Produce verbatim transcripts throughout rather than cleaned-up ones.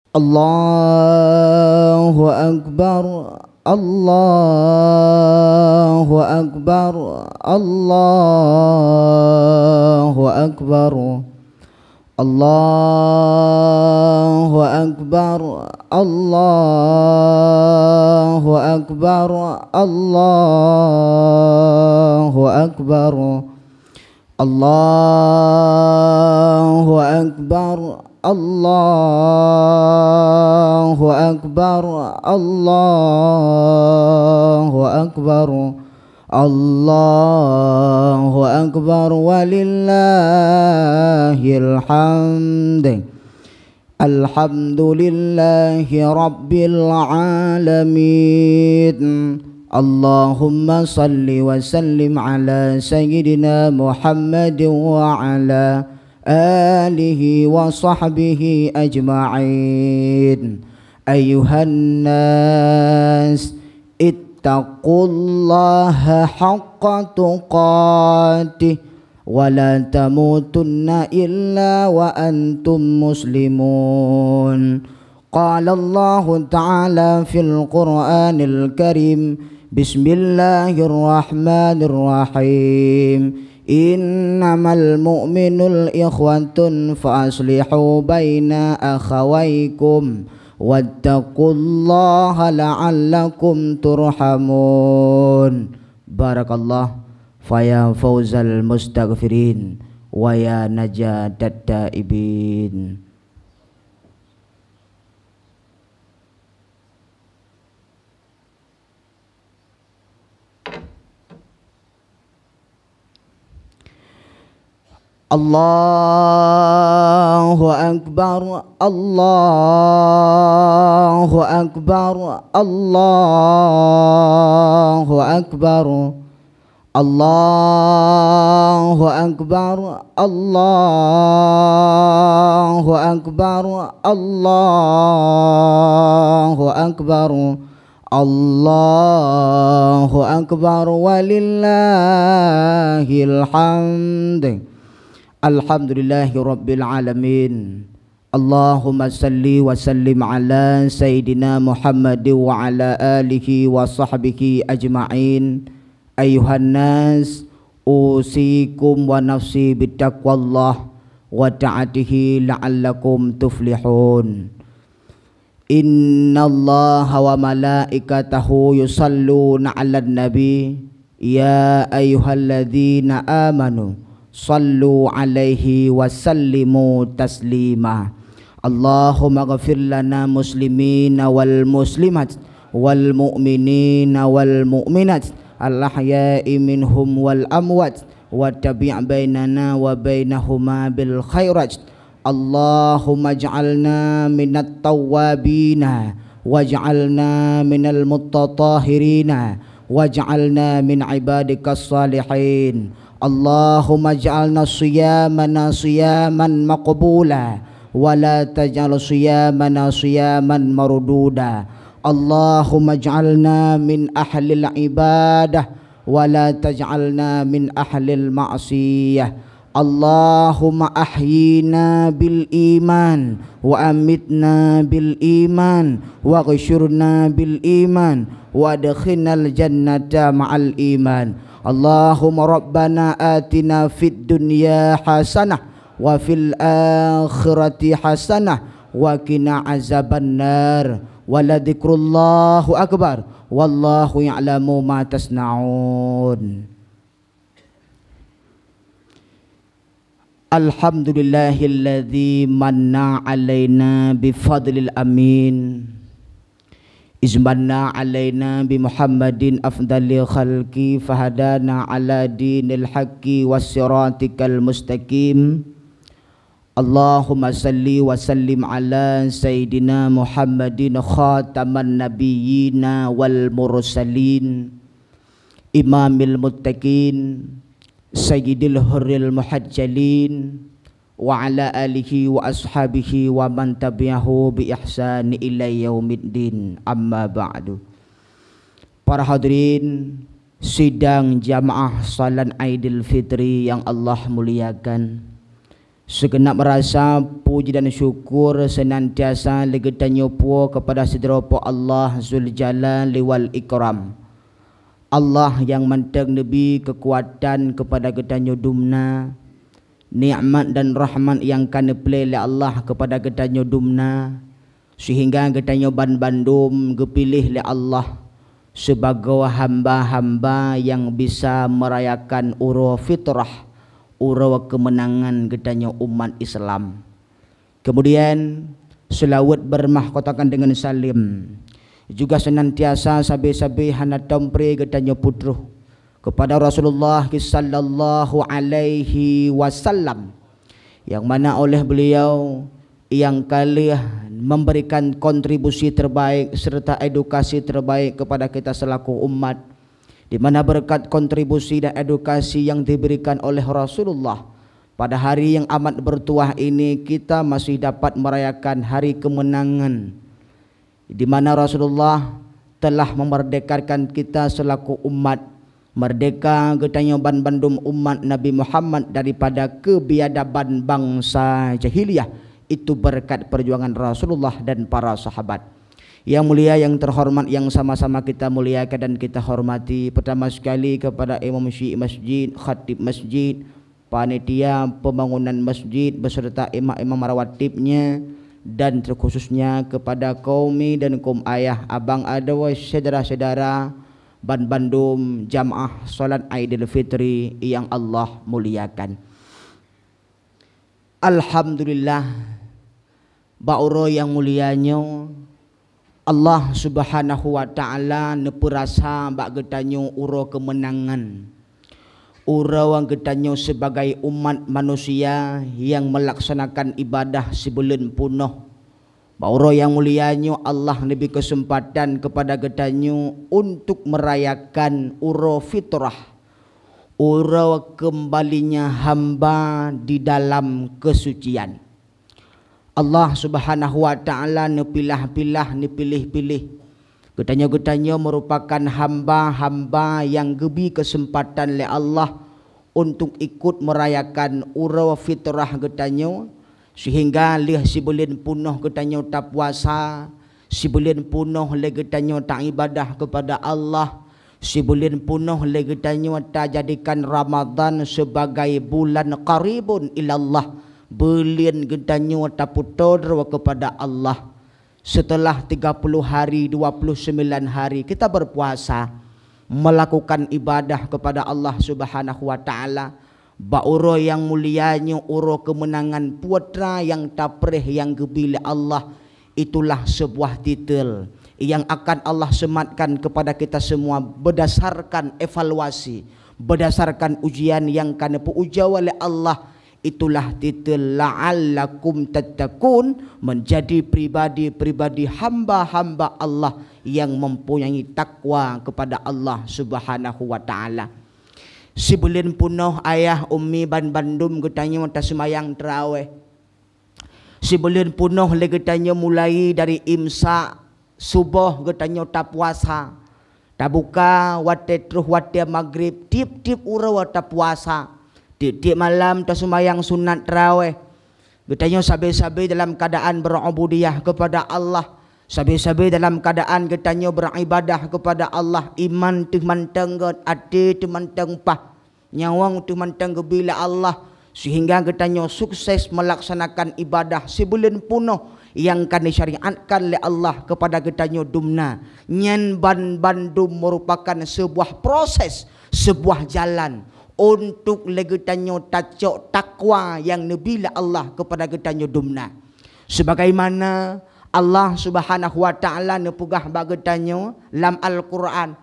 Allahu Akbar, Allahu Akbar, Allahu Akbar. Allahu Akbar, Allahu Akbar, Allahu Akbar. Allahu Akbar, Allahu Akbar, Allahu Akbar. Allahu Akbar, walillahil hamd. Alhamdulillahi Rabbil Alamin. Allahumma salli wa sallim ala Sayyidina Muhammad wa ala alihi wa sahbihi ajma'in. Ayuhan nas, ittaqullaha haqqa tuqatih, wa la tamutunna illa wa antum muslimun. Qala Allahu ta'ala fil Qur'anil Karim, bismillahirrahmanirrahim. Innamal mu'minul ikhwatun fa aslihu baina akhawaikum wattaqullaha la'allakum turhamun. Barakallah, faya fauzal mustaghfirin, wa ya najatat taibin. Allahu Akbar, Allahu Akbar, Allahu Akbar. Allahu Akbar, Allahu Akbar, Allahu Akbar. Allahu Akbar, walillahil hamd. Alhamdulillahi Rabbil Alamin. Allahumma salli wa sallim ala Sayyidina Muhammad wa ala alihi wa sahbihi ajma'in. Ayuhan nas, usikum wa nafsi bitaqwallah wa ta'atihi la'allakum tuflihun. Innallaha wa malaikatahu yusalluna 'alan nabi, ya ayyuhalladzina amanu sallu 'alaihi wa sallimu taslima. Allahumma ghfir lana muslimina wal muslimat, wal mu'minina wal mu'minat, al ahya'i minhum wal amwat, wa tabi' bainana wa bainahuma bil khairat. Allahumma ij'alna minat tawwabina, waj'alna minal mutatahhirina, waj'alna min ibadikas salihin. Allahumma ij'alna siyamana siyaman maqbula, wa la taj'al siyamana siyaman marduda. Allahumma ij'alna min ahlil ibadah, wa la taj'alna min ahlil ma'siyah. Allahumma ahyina bil iman, wa amitna bil iman, wa ghsyurna bil iman, wa adkhilnal jannata ma'al iman. Allahumma rabbana atina fid dunya hasanah, wa fil akhirati hasanah, wa qina azabannar. Wa la dzikrullahi akbar. Wallahu ya'lamu ma tasna'un. Alhamdulillahilladzi manna 'alaina bi fadlil amin. Iz manna 'alaina bi Muhammadin afdali khalqi fahadana 'ala dinil haqqi was siratikal mustaqim. Allahumma salli wa sallim 'ala sayyidina Muhammadin khataman nabiyyina wal mursalin, imamil muttaqin, sayyidil hurril muhajjalin, wa 'ala alihi wa ashabihi wa man tabi'ahu bi ihsan ila yaumiddin. Amma ba'du. Para hadirin sidang jamaah salat Aidil Fitri yang Allah muliakan. Seugeunab rasa puji dan syukur seunantiasa lé geutanyoe puwoe keupada sidroe Po Allah Zuljalali wal Ikram. Allah nyang mantong neubri keukuatan keupada geutanyoe dumna, nikmat dan rahmat nyang ka neupeureulée lé Allah keupada geutanyoe dumna, seuhingga geutanyoe banbandum geupiléh lé Allah sibagoe hamba-hamba nyang bisa meurayakan uroe fitrah, uroe keumeunangan geutanyoe umat Islam. Keumudian, seulaweuet beurahmah kotakan deungon saleuem, juga seunantiasa sabe-sabe hana tom pré geutanyoe peutroh keupada Rasulullah sallallahu alaihi wasallam, nyang mana oleh beuliau nyang ka lheueh memberikan kontribusi terbaik serta edukasi terbaik kepada kita selaku umat, di mana berkat kontribusi dan edukasi yang diberikan oleh Rasulullah, pada hari yang amat bertuah ini kita masih dapat merayakan hari kemenangan, di mana Rasulullah telah memerdekakan kita selaku umat, merdeka geutanyoe banbandum umat Nabi Muhammad daripada keubiadaban bansa jahiliyah. Itu berkat perjuangan Rasulullah dan para sahabat. Yang mulia, yang terhormat, yang sama-sama kita muliakan dan kita hormati, pertama sekali kepada Imam Syi'i Masjid, Khatib Masjid, panitia pembangunan masjid beserta imam-imam rawatibnya, dan terkhususnya kepada kaum mi dan kaum ayah, abang adoe, syedara-syedara, banbandum jamaah salat Aidil Fitri yang Allah muliakan. Alhamdulillah, bak uroe nyang mulia nyoe, Allah Subhanahu wa Ta'ala neupeurasa bak geutanyoe uroe keumeunangan. Uroe geutanyoe sibagai umat manusia nyang meulaksanakan ibadah sibuleuen punoh. Bak uroe nyang mulia nyoe, Allah neubri keuseumpatan keupada geutanyoe untuk meurayakan uroe fitrah, uroe keumbalinya hamba di dalam keusucian. Allah Subhanahu wa Ta'ala neupilah-pilah, neupiléh-piléh geutanyoe-geutanyoe meurupakan hamba-hamba nyang geubri keuseumpatan lé Allah untuk ikot meurayakan uroe fitrah geutanyoe, seuhingga lheueh sibuleuen punoh geutanyoe tapuasa, sibuleuen punoh lé geutanyoe taibadah keupada Allah, sibuleuen punoh lé geutanyoe tajadikan Ramadhan sibagai bulan qaribun ilallah, buleuen geutanyoe tapeutoe droe keupada Allah. Setelah tiga puluh hari, dua puluh sembilan hari kita berpuasa, melakukan ibadah kepada Allah Subhanahu wa Ta'ala, bak uroe nyang mulia nyoe, uroe keumeunangan putra nyang tapreh nyang geubri lé Allah, itulah sebuah titel yang akan Allah sematkan kepada kita semua berdasarkan evaluasi, berdasarkan ujian nyang ka neupeuuji lé Allah. Itulah titel la'allakum tattaqun, menjadi pribadi-pribadi hamba-hamba Allah yang mempunyai takwa kepada Allah Subhanahu wa Ta'ala. Sibuleuen punoh ayah, ummi, banbandum geutanyoe taseumayang traweh. Sibuleuen punoh lé geutanyoe mulai dari imsak, suboh geutanyoe tapuasa, tabuka watée troh watée magrib, tieb-tieb uroe tapuasa, tieb-tieb malam taseumayang sunat traweh. Geutanyoe sabe-sabe dalam keuadaan beurububiyah keupada Allah, sabe-sabe dalam keuadaan geutanyoe beuribadah keupada Allah, iman teuh mantong gét, até teuh mantong paih, nyawöng teuh mantong geubri lé Allah, seuhingga geutanyoe sukses meulaksanakan ibadah sibuleuen punoh nyang ka disyariatkan lé Allah keupada geutanyoe dumna. Nyan banbandum meurupakan seubuah proses, seubuah jalan untuk lé geutanyoe tacok takwa nyang neubri lé Allah keupada geutanyoe dumna. Sebagaimana Allah Subhanahu wa Ta'ala neupeugah bak geutanyoe lam Al-Qur'an,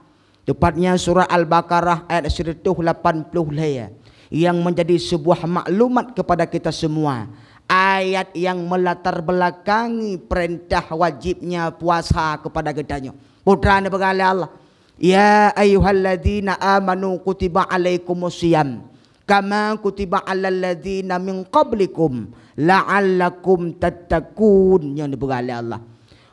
teupat nyan surah Al-Baqarah ayat seratus lapan puluh lhée, yang menjadi sebuah maklumat kepada kita semua. Ayat yang melatar belakangi perintah wajibnya puasa kepada geutanyoe. Peue neupeugah lé Allah, "Ya ayyuhalladzina amanu kutiba alaikumus siyam kama kutiba alal ladzina min qablikum la'allakum tattaqun," nyan neupeugah lé Allah.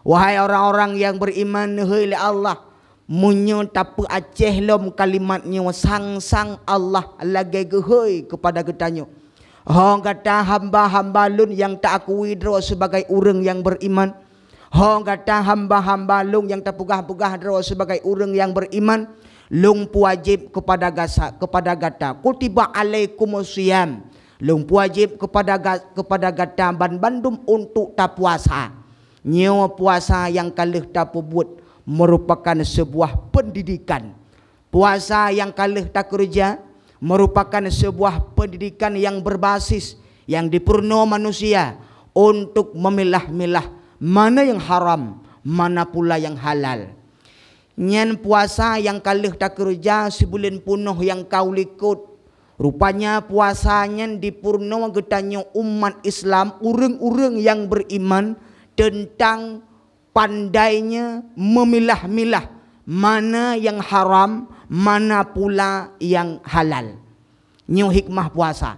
Wahai orang-orang yang beriman, neuhôi lé Allah, meunyoe tapeuaceh lom kalimat nyoe, sang-sang Allah lagée geuhôi keupada geutanyoe, Ho gata hamba-hamba Lôn nyang taakui droe sibagai ureuëng nyang beriman. Ho gata hamba-hamba Lôn nyang tapeugah-peugah droe sibagai ureuëng nyang beriman. Lôn peuwajéb kepada gasa-, kepada gata, kutiba alaikumus siyam. Lôn peuwajéb kepada ga-, kepada gata banbandum untuk tapuasa. Nyoe puasa nyang ka lheueh tapeubuet merupakan sebuah pendidikan. Puasa nyang ka lheueh takeureuja merupakan sebuah pendidikan nyang berbasis, nyang dipeurunoe manusia untuk memilah-milah mana nyang haram, mana pula nyang halal. Nyan puasa nyang ka lheueh takeureuja sibuleuen punoh nyang ka u likot. Rupanya puasa nyan dipeurunoe geutanyoe umat Islam, ureuëng-ureuëng nyang beriman, teuntang pandainya memilah-milah mana nyang haram, mana pula nyang halal. Nyoe hikmah puasa.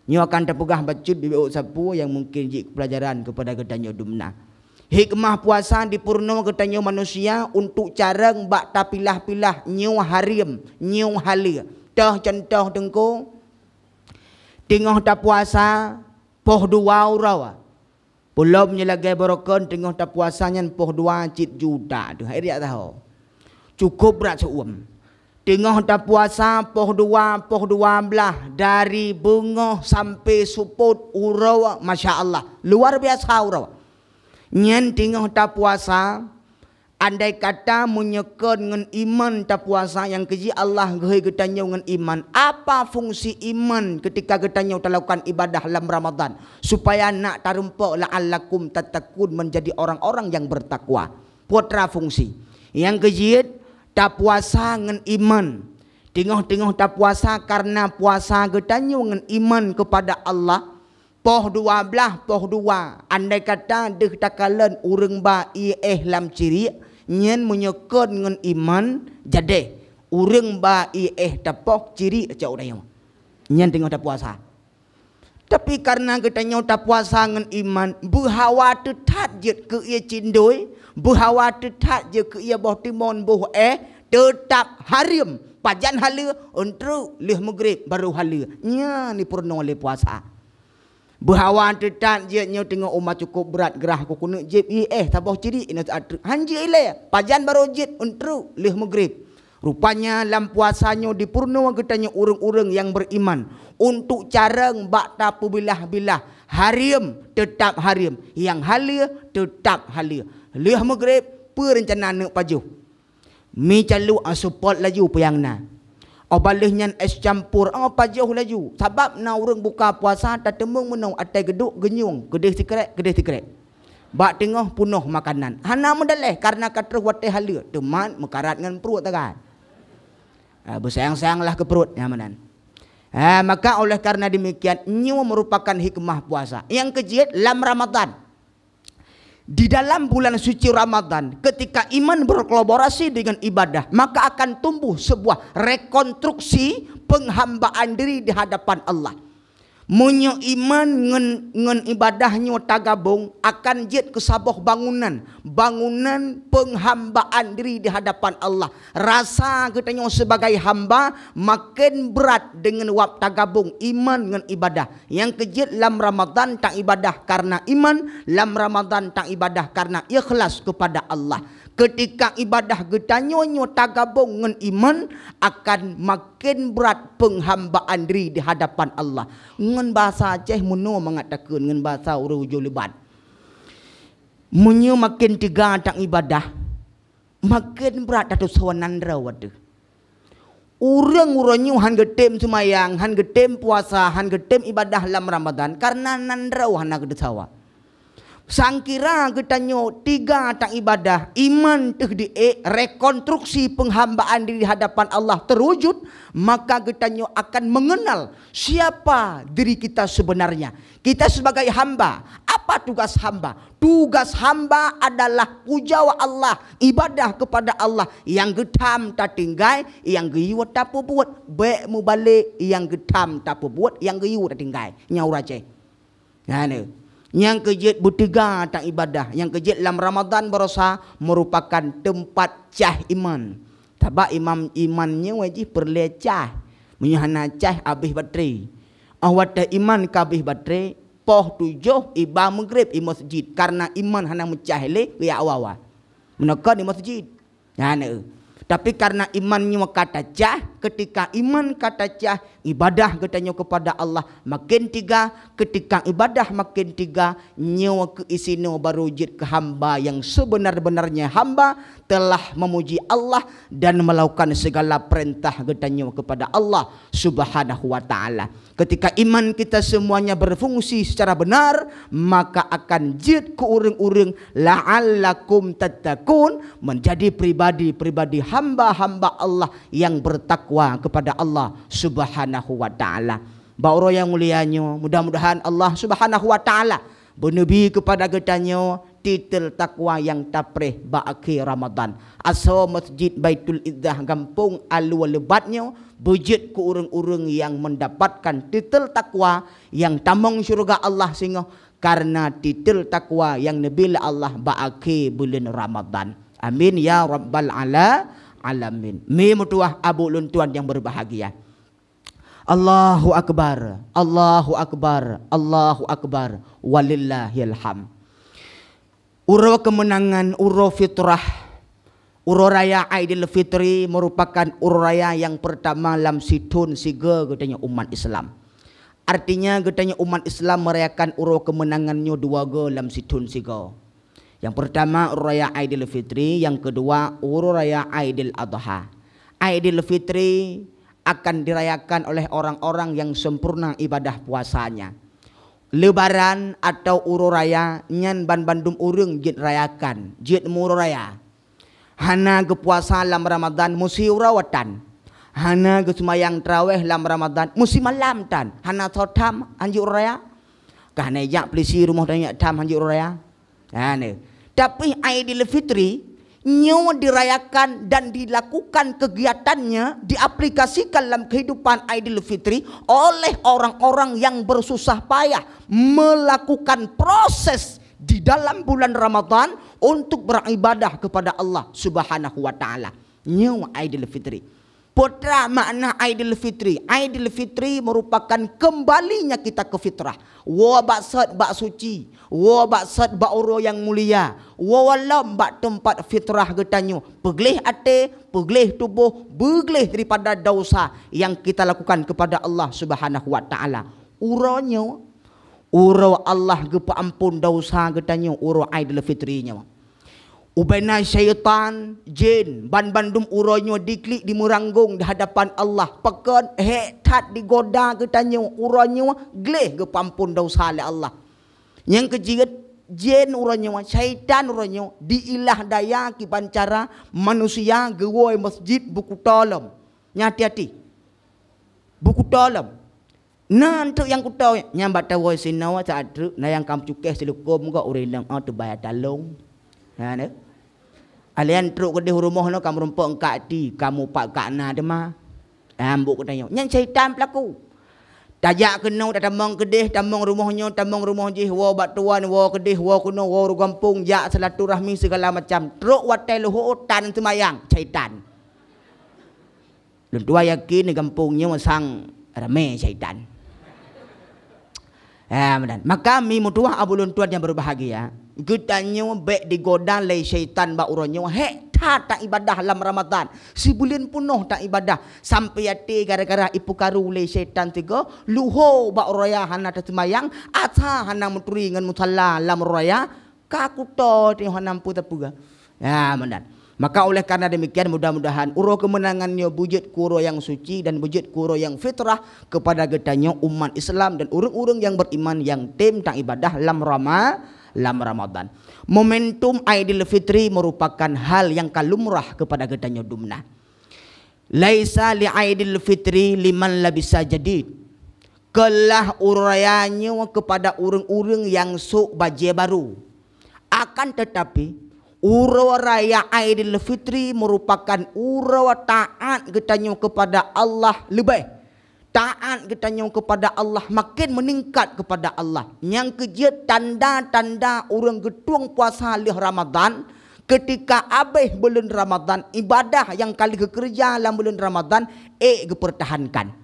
Nyoe akan tapeugah bacut bibit sapeue nyang mungken jeuet pelajaran kepada geutanyoe dumna. Hikmah puasa dipeurunoe geutanyoe manusia untuk carông bak tapilah-pilah nyoe hareuem, nyoe haleue. Toh contoh teungku, teungoh tapuasa poh dua uroe. Peulom nyoe lagée barokon teungoh tapuasa nyan poh dua cit juta teuh, hai riyak taho. Cukup brat seu-uem. Teungoh tapuasa poh dua, poh dua blaih, dari beungoh sampai seupôt uroe, masya Allah, luar biasa uroe. Nyan teungoh tapuasa, andai kata meunyoe kon ngon iman tapuasa nyang keujih Allah geuhôi geutanyoe ngon iman, apa fungsi iman ketika geutanyoe talakukan ibadah lam Ramadan? Supaya nak tarumpok la'allakum tattaqun, menjadi orang-orang yang bertakwa. Putra fungsi. Nyang keujeuet, tapuasa ngon iman. Teungoh-teungoh tapuasa karena puasa geutanyoe ngon iman kepada Allah. Poh dua blaih, poh dua. Andai kata deuh takalon ureuëng ba ié éh lam ciriek, nyan meunyoe kon ngon iman, jadeh ureuëng ba ié éh tapoh ciriek cok uroe nyoe. Nyan teungoh tapuasa. Tapi karena geutanyoe tapuasa ngon iman, beuhawa teuthat jeuet keu ié cindoi, beuhawa teuthat jeuet keu ié boh timon boh éh, teutap hareuem. Pajan haleue, euntruk lheueh meugreb baru haleue. Nyan dipeurunoe lé puasa. Beuhawa teutap jeuet nyoe teungoh uma cukup brat, grah keuneuk jieb ié éh saboh ciriek inoe atreuk. Han jeuet ilée, pajan baru jeuet, euntruk lheueh meugreb. Rupanya lam puasa nyoe dipeurunoe geutanyoe ureuëng-ureuëng nyang beriman untuk carông bak tapeubilah-bilah, hareuem teutap hareuem, nyang haleue teutap haleue. Lheueh meugreb, peue reuncana neuk pajoh? Mi calok, ah, seupôt laju peue nyang na. Oh, bah lheueh nyan ès campur, oh, pajoh laju. Sabab na ureuëng buka puasa tateumeung meunoe, até geuduek geunyueng, keudeh sikrek, keudeh sikrek. Bak teungoh peunoh makanan. Hana meudaleh karena ka troh watée haleue, teumat meukarat ngon pruet tagai. Ah, beusayang-sayanglah keu pruet nyan meunan. Ah, maka oleh karena demikian, nyoe merupakan hikmah puasa. Nyang keujeuet lam Ramadan. Di dalam bulan suci Ramadan, ketika iman berkolaborasi dengan ibadah, maka akan tumbuh sebuah rekonstruksi penghambaan diri di hadapan Allah. Meunyoe iman ngon, ngon ibadah nyoe tagabong, akan jeuet keu saboh bangunan, bangunan penghambaan diri di hadapan Allah. Rasa geutanyoe sebagai hamba maken brat deungon wab tagabong iman ngon ibadah. Nyang keujeuet lam Ramadan taibadah karena iman, lam Ramadan taibadah karena ikhlas kepada Allah. Ketika ibadah geutanyoe nyoe tagabong ngon iman, akan maken brat penghambaan diri di hadapan Allah. Ngon bahasa Aceh meunoe mangat takheun, ngon bahasa ureuëng ujoe Leubang. Meunyoe maken teuga taibadah, maken brat tatusoe nan droe ateueh. Ureuëng uroe nyoe han geutem seumayang, han geutem puasa, han geutem ibadah lam Ramadan karena nan droe hana geutusoe. Sangkira geutanyoe teuga taibadah, iman teuh diék, rekonstruksi penghambaan diri di hadapan Allah terwujud, maka geutanyoe akan mengenal siapa diri kita sebenarnya. Kita sebagai hamba, apa tugas hamba? Tugas hamba adalah puja Allah, ibadah kepada Allah. Nyang geutham tatinggai, nyang geuyue tapeubuet. Bék mubalek nyang geutham tapeubuet, nyang geuyue tatinggai. Nyan ureuëng Aceh. Nyan, nyang keujeuet beuteuga taibadah, nyang keujeuet lam Ramadan barosa merupakan teumpat cah iman. Sabab iman, iman nyoe jih peureulée cah. Meunyoe hana cah, habéh batri. Awak teu iman kabeh batré, poh tujoh iba meugreb i masjid, karena iman hana meucah lé ya awak-awak. Meunoe kon i masjid. Nyan, eh. Tapi karena iman nyoe ka tacah, ketika iman ka tacah, ibadah geutanyoe kepada Allah makin tiga, ketika ibadah makin tiga, nyoe keu isinoe baru jeuet keu hamba yang sebenar-benarnya hamba, telah memuji Allah dan melakukan segala perintah geutanyoe kepada Allah Subhanahu wa Ta'ala. Ketika iman kita semuanya berfungsi secara benar, maka akan jeuet keu ureuëng-ureuëng la'allakum tattaqun, menjadi pribadi-pribadi hamba-hamba Allah yang bertakwa kepada Allah Subhanahu wa Ta'ala. Bak uroe nyang mulia nyoe, mudah-mudahan Allah Subhanahu wa Ta'ala beuneubri kepada geutanyoe titel takwa nyang tapreh bak akhé Ramadan. Asoe Masjid Baitul Izzah Gampông Alue Lebat nyoe beujeuet keu ureuëng-ureuëng nyang mendapatkan titel takwa nyang tamong syeuruga Allah singoh karena titel takwa nyang neubri lé Allah bak akhé buleuen Ramadan. Amin ya rabbal ala-, alamin. Mi meutuwah abu lôn tuan nyang berbahagia. Allahu Akbar, Allahu Akbar, Allahu Akbar, walillahil hamd. Uroe keumeunangan, uroe fitrah, uroe raya Aidil Fitri merupakan uroe raya nyang peurtama lam sithon sigoe geutanyoe umat Islam. Artinya, geutanyoe umat Islam merayakan uroe keumeunangan nyoe dua goe lam sithon sigoe. Nyang peurtama, uroe raya Aidil Fitri, nyang keudua, uroe raya Aidil Adha. Aidil Fitri akan dirayakan oleh orang-orang yang sempurna ibadah puasanya. Lebaran atau uroe raya nyan banbandum ureuëng jeuet rayakan, jeuet meuuroe raya. Hana geupuasa lam Ramadan, meusi uroe tan. Hana geuseumayang taraweh lam Ramadan, meusi malam tan. Hana soe tham hanjeuet uroe raya. Ka hana jak peulisi rumoh tanyoe tham hanjeuet uroe raya. Ha, ni. Tapi Aidil Fitri nyoe dirayakan dan dilakukan kegiatannya, diaplikasikan dalam kehidupan Aidil Fitri oleh orang-orang yang bersusah payah melakukan proses di dalam bulan Ramadan untuk beribadah kepada Allah Subhanahu wa Ta'ala. Nyoe Aidil Fitri. Peue treuk makna Aidil Fitri? Aidil Fitri merupakan kembalinya kita ke fitrah. Woe bak sot bak suci, woe bak sot bak uroe nyang mulia, woe lom bak teumpat fitrah geutanyoe. Peugleh até, peugleh tuboh, beugleh daripada dosa yang kita lakukan kepada Allah Subhanahu wa Ta'ala. Uroe nyoe, uroe Allah geupeuamphon dosa geutanyoe, uroe Aidil Fitri nyoe. Ubena syaitan, jin, banbandum uroe nyoe diklik dimeuranggong di hadapan Allah. Pakon hék that digoda geutanyoe uroe nyoe gleh geupeuamphon dosa lé Allah. Nyang keujeuet, jin uroe nyoe, syaitan uroe nyoe diilah daya kiban cara manusia geuwoe masjid beukuto lom. Nyan hati-hati. Beukuto lom. Na treuk nyang kuto, nyang bak tawoe sinoe saat treuk, na nyang ka meucukéh silukom gok ureuëng inong, oh, teubayar talong. Ha, na. Alian treuk keudeh rumoh nyoe ka meurumpok eungkak ti, ka mupat eungkak na teuma. Ha, mbok geutanyoe. Nyan syaitan peulaku. Tajak keunoe, tatamong keudeh, tamong rumoh nyoe, tamong rumoh jih, woe bak tuan, woe keudeh, woe keunoe, woe ureuëng gampông, jak silaturahmi segala macam. Treuk watée leuhô tan seumayang, syaitan. Lôn tuan yakin di gampông nyoe sang ramé syaitan. Ya, meunan. Maka mi meutuwah abu lôn tuan nyang berbahagia, geutanyoe bék digoda lé syaitan bak uroe nyoe, hék that taibadah lam Ramadan. Sibuleuen peunoh taibadah, sampai até gara-gara ipeukaru lé syaitan tiga, leuhô bak uroe raya hana taseumayang, atra hana meuturi ngon musalla lam uroe raya, ka kuto teuh hana peue-peue. Ya, meunan. Maka oleh karena demikian, mudah-mudahan uroe keumeunangan nyoe beujeuet keu uroe nyang suci dan beujeuet keu uroe nyang fitrah kepada geutanyoe umat Islam dan ureuëng-ureuëng nyang beriman nyang tem taibadah lam Rama-, lam Ramadan. Momentum Aidil Fitri merupakan hal nyang ka lumrah kepada geutanyoe dumna. Laisa li Aidil Fitri liman labisa jadid. Keulah uroe raya nyoe kepada ureuëng-ureuëng nyang sôk bajée barô. Akan teutapi, uroe raya Aidil Fitri merupakan uroe taát geutanyoe kepada Allah leubeh. Taát geutanyoe kepada Allah makin meuningkat kepada Allah. Nyang keujeuet tanda-tanda ureuëng geutueng puasa lheueh Ramadan, ketika abéh buleuen Ramadan, ibadah nyang ka lheueh geukeureuja lam buleuen Ramadan, ék geupeurtahankan.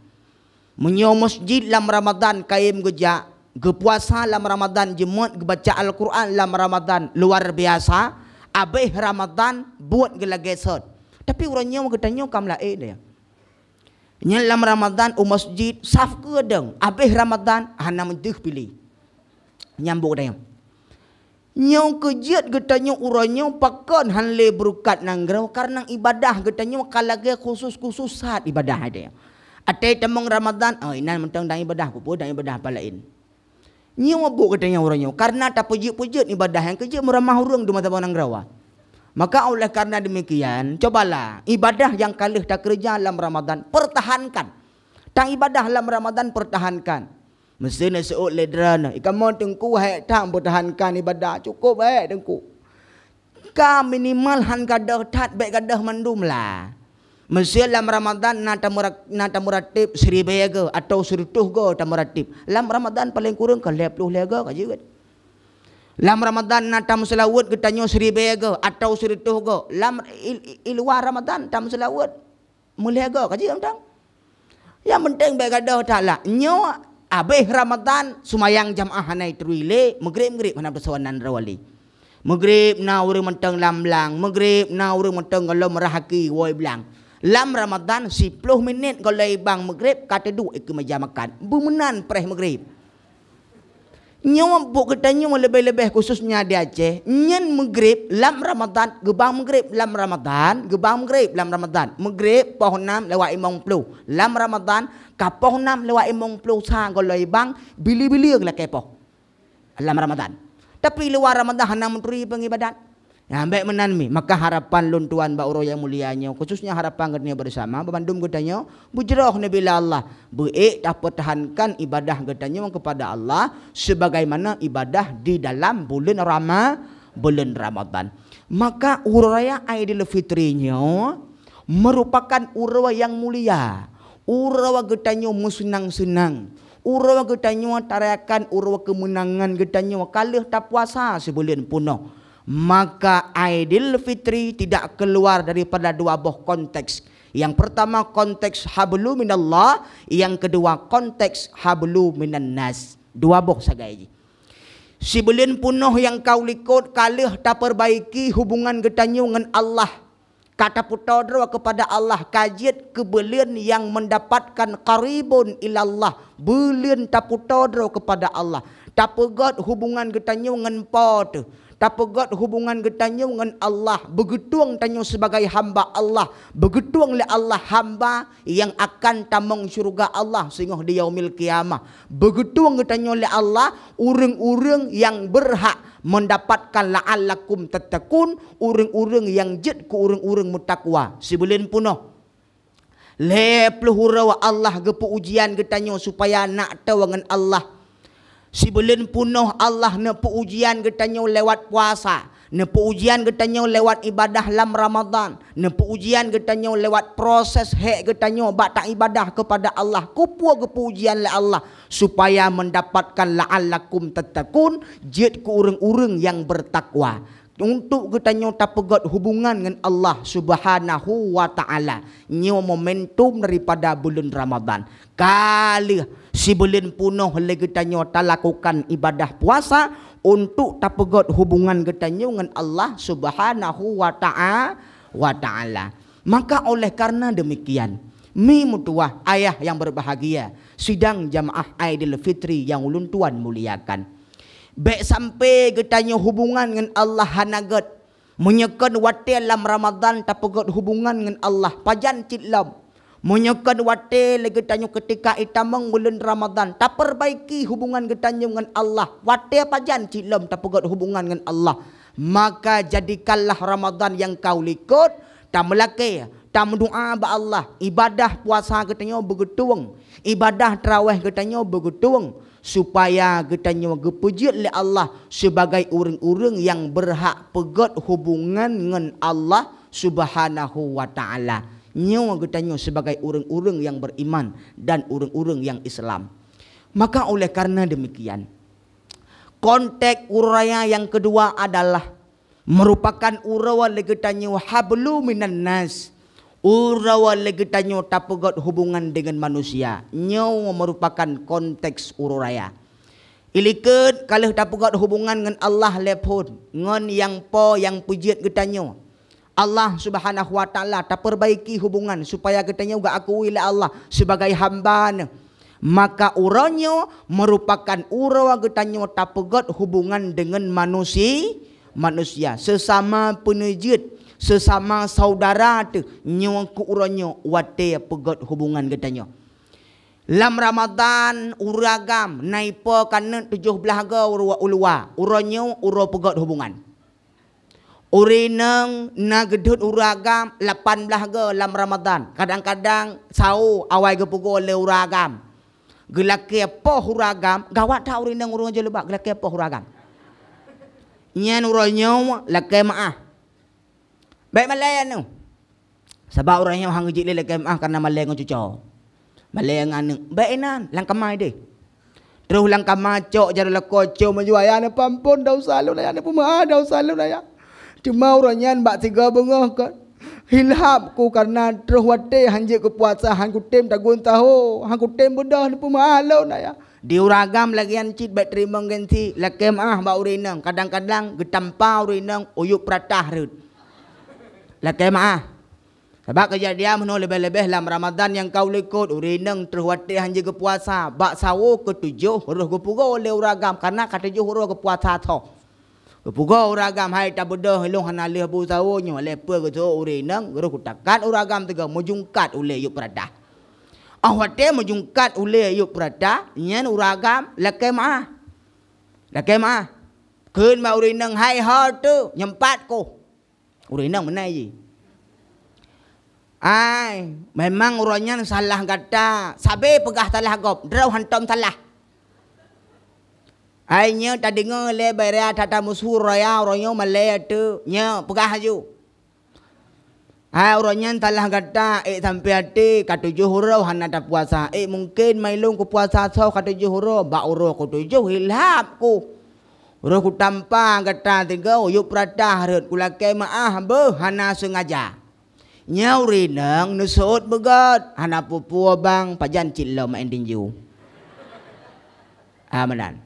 Meunyoe masjid lam Ramadan kayém geujak, geupuasa lam Ramadan, jeuet geubaca Al-Quran lam Ramadan, luar biasa, abéh Ramadan buet geulagée sot. Tapi uroe nyoe geutanyoe ka meulaén deh. Nyan lam Ramadan u masjid saf keudeueng, abéh Ramadan hana meudeuh piléh. Nyambok dayang. Nyoe keujeuet geutanyoe uroe nyoe pakon han lé beureukat nanggroe, kareuna ibadah geutanyoe ka lagée khusus-khusus that ibadah dayang. Até tamong Ramadan, oh, inan mantong dan ibadah, peue-peue dan ibadah apa laén. Nyoe buet geutanyoe uroe nyoe, kareuna tapeujeuet-peujeuet ibadah nyang keujeuet meuramah ureuëng di mata nanggroe. Maka oleh karena demikian, cobalah ibadah nyang ka lheueh takeureuja lam Ramadan, pertahankan. Tang ibadah lam Ramadan, pertahankan. Meuseu neuseuôt lé droeneuh, "Ih, kamoe Teungku hék that peutahankan ibadah." Cukôp hék, Teungku. Ka minimal han gadôh that, bék gadôh mandum lah. Meuseu lam Ramadan na tameura-, na tameuratéb siribée goe atawa sireutôh goe tameuratéb. Lam Ramadan paleng kureueng ka lhée ploh lhée goe ka jeuet. Lam Ramadan na tameuseulaweuet geutanyoe siribée goe atawa sireutôh goe. Lam i, i, i luwa Ramadan tameuseulaweuet meulhée goe ka jeuet mantong. Nyang penting bék gadôh that lah. Nyoe abéh Ramadan, seumayang jamaah hana turi lé, Maghrib, Maghrib hana peusoe nan droe lé. Maghrib na ureuëng mantong lam blang, Maghrib na ureuëng mantong gohlom rahaki woe blang. Lam Ramadan, siploh minét gohlom bang Maghrib ka teuduek ikeue meja makan. Beumeunan preh Maghrib. Nyoe buet geutanyoe leubeh-leubeh khususnya di Aceh, nyan Maghrib lam Ramadan, geubang Maghrib lam Ramadan, geubang Maghrib lam Ramadan. Maghrib poh nam lewat limong ploh. Lam Ramadan, ka poh nam lewat limong ploh sa gohlom bang, bili-bili geulakée poh. Lam Ramadan. Tapi luwa Ramadan hana meuturi peungibadat. Nyan bék meunan mi, maka harapan lôn tuan bak uroe nyang mulia nyoe, khususnya harapan geutanyoe bersama, bandum geutanyoe beujroh neubi lé Allah, beuék tapeutahankan ibadah geutanyoe kepada Allah sebagaimana ibadah di dalam buleuen Rama-, buleuen Ramadan. Maka uroe raya Aidil Fitri nyoe merupakan uroe nyang mulia, uroe geutanyoe meuseunang-seunang, uroe geutanyoe tarayakan uroe keumeunangan geutanyoe ka lheueh tapuasa sibuleuen peunoh. Maka Aidil Fitri tidak keluar daripada dua boh konteks. Yang pertama konteks hablu minallah, yang kedua konteks hablu minan nas. Dua boh sagai jih. Sibuleuen peunoh nyang ka u likot ka lheueh tapeurbaiki hubungan geutanyoe ngon Allah. Ka tapeutoe droe keupada Allah, ka jeuet keu buleuen nyang mendapatkan qaribun ilallah, buleuen tapeutoe droe keupada Allah. Tapeugét hubungan geutanyoe ngon Po teuh, tapeugét hubungan geutanyoe ngon Allah, beugeutueng tanyoe sibagai hamba Allah, beugeutueng lé Allah hamba nyang akan tamong syeuruga Allah singoh di Yaumil Qiyamah. Beugeutueng geutanyoe lé Allah ureuëng-ureuëng nyang beurhak mendapatkan la'allakum tattaqun, ureuëng-ureuëng nyang jeuet keu ureuëng-ureuëng meutakwa. Sibuleuen peunoh, lhée ploh uroe Allah geupeu ujian geutanyoe supaya nak toe ngon Allah. Sibuleuen peunoh Allah neupeu ujian geutanyoe lewat puasa, neupeu ujian geutanyoe lewat ibadah lam Ramadan, neupeu ujian geutanyoe lewat proses hék geutanyoe bak taibadah keupada Allah. Keupeue geupeu ujian lé Allah? Supaya mendapatkan la'allakum tattaqun, jeuet keu ureuëng-ureuëng nyang beurtakwa. Untuk geutanyoe tapeugét hubungan ngon Allah Subhanahu wa Ta'ala. Nyoe momentum daripada buleuen Ramadan. Ka lheueh sibuleuen peunoh lé geutanyoe talakukan ibadah puasa untuk tapeugét hubungan geutanyoe ngon Allah Subhanahu wa Ta'a-, wa Ta'ala. Maka oleh karena demikian, mi meutuwah ayah yang berbahagia, sidang jamaah Aidil Fitri yang ulôn tuan muliakan. Bék sampai geutanyoe hubungan ngon Allah hana gét. Meunyoe kon watée lam Ramadan tapeugét hubungan ngon Allah, pajan cit lom. Meunyoe kon watée lé geutanyoe keutika itamong buleuen Ramadan, tapeurbaiki hubungan geutanyoe ngon Allah, watée pajan cit lom tapeugét hubungan ngon Allah. Maka jadikanlah Ramadan nyang ka u likot, tameulakée, tameudoá bak Allah, ibadah puasa geutanyoe beugeutueng, ibadah tarawéh geutanyoe beugeutueng, supaya geutanyoe geupeujeuet lé Allah sibagai ureuëng-ureuëng nyang beurhak peugét hubungan ngon Allah Subhanahu wa Ta'ala. Nyoe geutanyoe sibagai ureuëng-ureuëng nyang beriman dan ureuëng-ureuëng nyang Islam. Maka oleh karena demikian, konteks uroe raya nyang keudua adalah merupakan uroe lé geutanyoe hablu minan nas, Uroe lé geutanyoe tapeugét hubungan deungon manusia, nyoe meurupakan konteks uroe raya. Ilikot ka lheueh tapeugét hubungan ngon Allah lé phon, ngon nyang po nyang peujeuet geutanyoe. Allah Subhanahu wa Taala tapeurbaiki hubungan supaya geutanyoe geuakui lé Allah sibagai hamba-Neuh. Maka uroe nyoe meurupakan uroe geutanyoe tapeugét hubungan deungon manusi-, manusia, seusama peuneujeuet, seusama saudara teuh, nyoe keuh uroe nyoe watée peugét hubungan geutanyoe. Lam Ramadhan, ureuëng agam na ipo kaneuet tujoh blaih goe u luwa, uroe nyoe uroe peugét hubungan. Ureuëng inong na geudhôt ureuëng agam lapan blaih goe lam Ramadhan. Kadang-kadang sawo awai geupeugoe lé ureuëng agam. Geulakée poh ureuëng agam, gawat that ureuëng inong ureuëng jilbab geulakée poh ureuëng agam. Nyan uroe nyoe lakée meuáh. Bék malée aneuk. Sabab ureuëng nyoe han geujik lé lakée meuáh kareuna malée ngon cucoe. Malée ngon aneuk. Bék inan, lam kama ideh. Troh lam kama cok jaroe lakoe, cok meujue, "Ayah, neupeuampon desya lôn, Ayah, neupeumeuáh desya lôn, Ayah." Teuma uroe nyan bak sigoe beungoh kon. Ilhab ku kareuna troh watée han jeuet keu puasa, han kutem tagun saho, han kutem beudôh, neupeumaaf lôn, Ayah. Di ureuëng agam lagée nyan cit bék teurimong gengsi, lakée meuáh bak ureuëng inong. Kadang-kadang geutampa ureuëng inong uyueb peuratah rhot. Lakée meuáh. Sabab keujadian meunoe leubeh-leubeh lam Ramadhan nyang ka u likot, ureuëng inong troh watée han jeuet keu puasa, bak sawo keutujoh roh geupeugoe lé ureuëng agam kareuna ka tujoh uroe geupuasa tho. Geupeugoe ureuëng agam, "Hai tabeudôh, ilôn hana lheueh bu sawo nyoe, lé peue geuseuôt ureuëng inong?" Roh geutakat ureuëng agam sigoe meujungkat ulée yueb peuratah. Óh watée meujungkat ulée yueb peuratah, nyan ureuëng agam lakée meuáh. Lakée meuáh. Kheun bak ureuëng inong, "Hai ho teuh, nyumpat koh." Ureuëng inong meunan jih. Ai, memang uroe nyan salah gata, sabe peugah salah gob, droe hantom salah. Ai nyoe tadeungoe lé bak raya that-that meusu raya uroe nyoe malée teuh, nyoe peugah laju. Ai uroe nyan salah gata, ék sampoe até ka tujoh uroe hana tapuasa, ék mungken ma ilôn kupuasa soe ka tujoh uroe, bak uroe keutujoh ilhab ku. Roh kutampa gata sigoe yueb peuratah rhot, kulakée meuáh beuh hana seungaja. Nyoe ureuëng inong neuseuôt beugét, hana peue-peue bang, pajan cit lom maén tinju. Ah, meunan.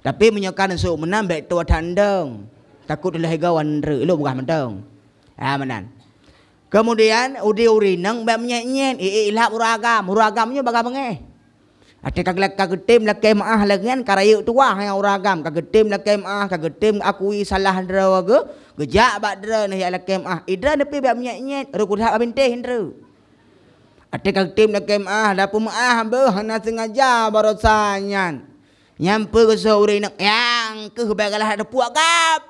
Tapi meunyoe ka neuseuôt meunan, bék tuwoe that ndong. Takot lheueh goe wan nreuk, ilôn peugah mantong. Ah, meunan. Keumudian, udi ureuëng inong bék meunyét-nyét, ié ilhab ureuëng agam. Ureuëng agam nyoe bagah beungéh. Até ka geulak-, ka geutem lakée meuáh lagée nyan ka rayeuk tuwah nyang ureuëng agam, ka geutem lakée meuáh, ka geutem akui salah droe geuh, geujak bak droeneuh jak lakée meuáh. Idroeneuh pih bék meunyét-nyét, roh kudat bak bintéh nreuk. Até ka geutem lakée meuáh, dah peumeuáh beuh hana seungaja baroesa nyan. Nyan peue geuseuôt ureuëng inong, nyang keuh bék galah teupuak gab.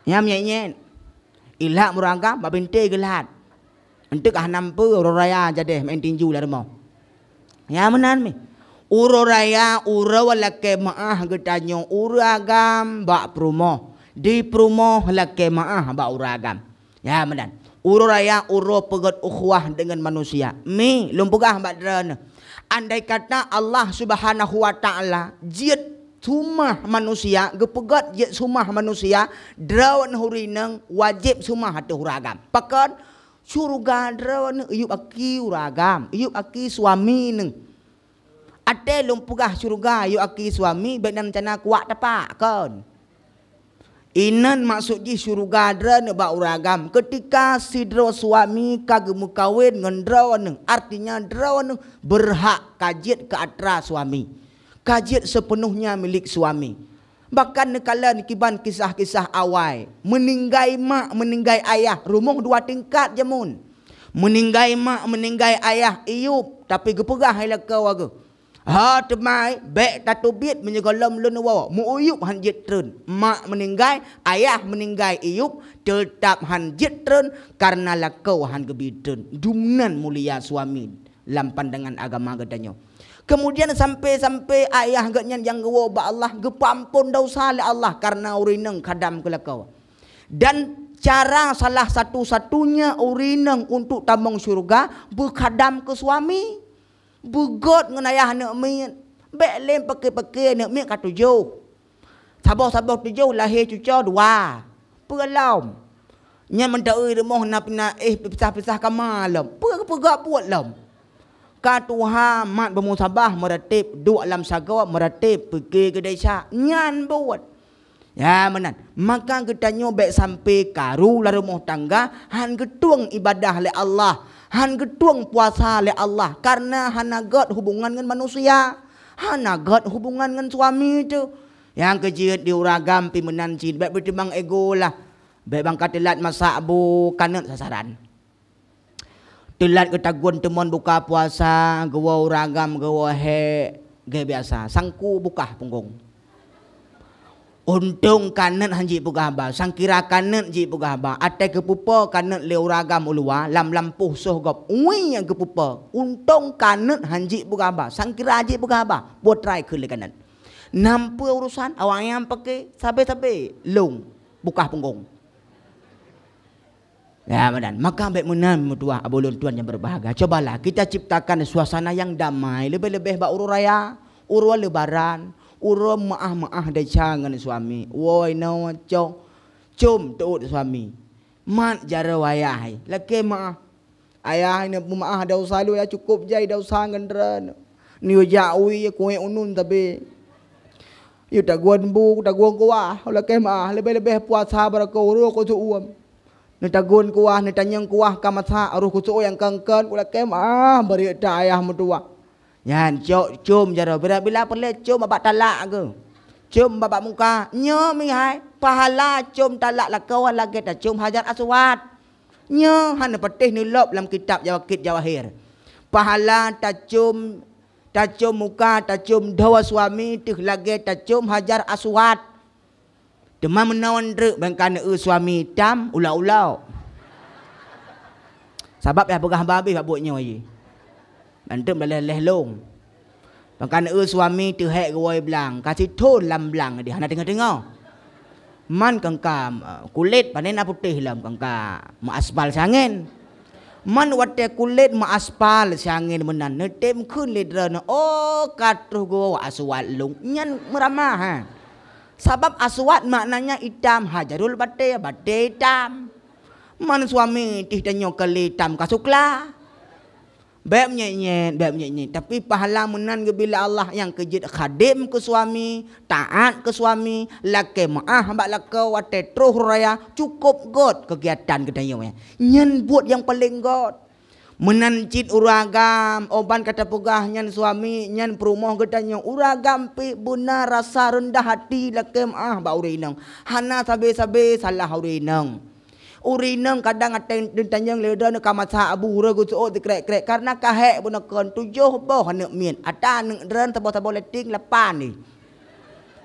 Nyan meunyét-nyét. Ilhab ureuëng agam bak bintéh geulhat. Eunteuk ah nam peue uroe raya jadeh maén tinju lam rumoh. Nyan meunan mi. Uroe raya uroe lakée meuáh geutanyoe ureuëng agam bak peurumoh. Di peurumoh lakée meuáh bak ureuëng agam. Nyan meunan. Uroe raya uroe peugét ukhuwah deungon manusia. Mi, lôn peugah bak droeneuh. Andai kata Allah Subhanahu wa Taala jeuet seumah manusia, geupeugét jeuet seumah manusia, droeneuh ureuëng inong wajéb seumah ateueh ureuëng agam. Pakon? Syeuruga droeneuh yueb aki ureuëng agam, yueb aki suami neuh. Até lôn peugah syeuruga yueb aki suami, bék na reuncana kuwak tapak, kon. Inan maksud jih syeuruga droeneuh bak ureuëng agam. Keutika sidroe suami ka geumeukawen ngon droeneuh, artinya droeneuh beurhak ka jeuet keu atra suami, ka jeuet seupeunohnya milék suami. Bahkan neukalon kiban kisah-kisah awai, meuninggai mak, meuninggai ayah, rumoh dua tingkat jameun. Meuninggai mak, meuninggai ayah, iyueb, tapi geupeugah ilée lakoe geuh, "Ho teumai, bék tateubiet meunyoe gohlom lôn woe, meu-uyueb han jeuet treun." Mak meuninggai, ayah meuninggai, iyueb, teutab han jeuet treun kareuna lakoe han geubi treun. Dumnan mulia suami lam pandangan agama geutanyoe. Keumudian sampai-sampai ayah geuhnyan nyang geuwoe bak Allah geupeuampon desya lé Allah kareuna ureuëng inong khadam keu lakoe. Dan cara salah satu-satunya ureuëng inong untuk tamong syeuruga beukhadam keu suami. Beugét ngon ayah aneuk miet. Bék lé peuke-peuke aneuk miet ka tujoh. Saboh-saboh tujoh lahé cucoe dua. Peue lom. Nyan meunteuôi rumoh na pina éh pisah-pisah kama lom. Peue peugah buet lom. Ka tuha mat beumusabah meuratéb, duek lam sagoe meuratéb, pike keu desya. Nyan buet. Ya meunan. Maka geutanyoe bék sampai karu lam rumoh tangga, han geutueng ibadah lé Allah, han geutueng puasa lé Allah, karena hana gét hubungan ngon manusia, hana gét hubungan ngon suami teuh. Nyang keujeuet di ureueng agam pih meunan cit, bék beutimang ego lah. Bék bangka teulat masak bu kanét sasaran. Teulat geutagun teumon buka puasa, geuwoe ureueng agam geuwoe hék, gét biasa. Sangku bukah punggong. Untông kanét han jipeugah haba, sangkira kanét jipeugah haba. Até geupeupo kanét lé ureueng agam u luwa, lam lampôh soh gob. Ui nyang geupeupo. Untông kanét han jipeugah haba, sangkira jipeugah haba. Putra kheun lé kanét. Nam peue urusan awak nyang paké sabe-sabe lông bukah punggong. Ya, meunan. Maka bék meunan meutuah abu lôn tuan nyang berbahagia. Cobalah kita ciptakan suasana yang damai, leubeh-leubeh bak uroe raya, uroe lebaran, uroe meuáh-meuáh desya ngon suami. Woi, noe cok, com teuôt suami. Mat jaroe ayah hai. Lakée meuáh. Ayah hai neupeumaáh desya lôn, ya cukôp jai desya ngon droeneuh. Neuyue jak wie kuék unun sabe. Yue tagun bu, tagun kuah, lakée meuáh, leubeh-leubeh puasa barô uroe keu seuuem. Neutagun kuah, neutanyong kuah ka masak, roh keu seuuem nyang kön-kön, lakée meuáh, bari ta ayah meutuwah. Nyan cok com jaroe, bila-bila peureulée com bak talak geuh. Com bak muka, nyoe mihai, pahala com talak lakoe lagée tacom Hajar Aswad. Nyoe hana patéh neulôb lam kitab Jawakit Jawahir. Pahala tacom, tacom muka, tacom dhoe suami teuh lagée tacom Hajar Aswad. Teuma meunoe treuk ban ka neueu suami itam ulok-ulok. Sabab yah peugah babeh bak buet nyoe jih. Anteuk meuleh-leh lông. Ban ka neueu suami teuh hék geuwoe blang, ka sithon lam blang di hana teungoh-teungoh. Man kangka, eh, kulét pané na putéh lom kangka meuaspal siangén. Man watée kulét meuaspal siangén meunan, neutem kheun lé droeneuh, "Oh, ka troh geuwoe aswad lông." Nyan meuramah, ha. Sabab aswad maknanya itam, hajarul batée, batée itam. Man suami tih tanyoe kali itam ka sukla. Bék meunyeut-nyeut, bék meunyeut-nyeut. Tapi pahala meunan geubri lé Allah nyang keu jeuet khadém keu suami, taát keu suami, lakée meuáh bak lakoe watée troh raya, cukôp gét keugiatan geutanyoe nyan. Nyan buet nyang paleng gét. Meunan cit ureuëng agam, óh ban ka tapeugah nyan suami, nyan peurumoh geutanyoe, ureuëng agam pih beuna rasa reundah hati lakée meuáh bak ureuëng inong. Hana sabe-sabe salah ureuëng inong. Ureuëng inong kadang até neutanyong lé droeneuh ka masak abu uroe geuseuôt sikrek-krek, kareuna ka hék bunoe kon tujoh boh aneuëk miet, ata aneuëk droeneuh saboh-saboh lé tieng lapan jih.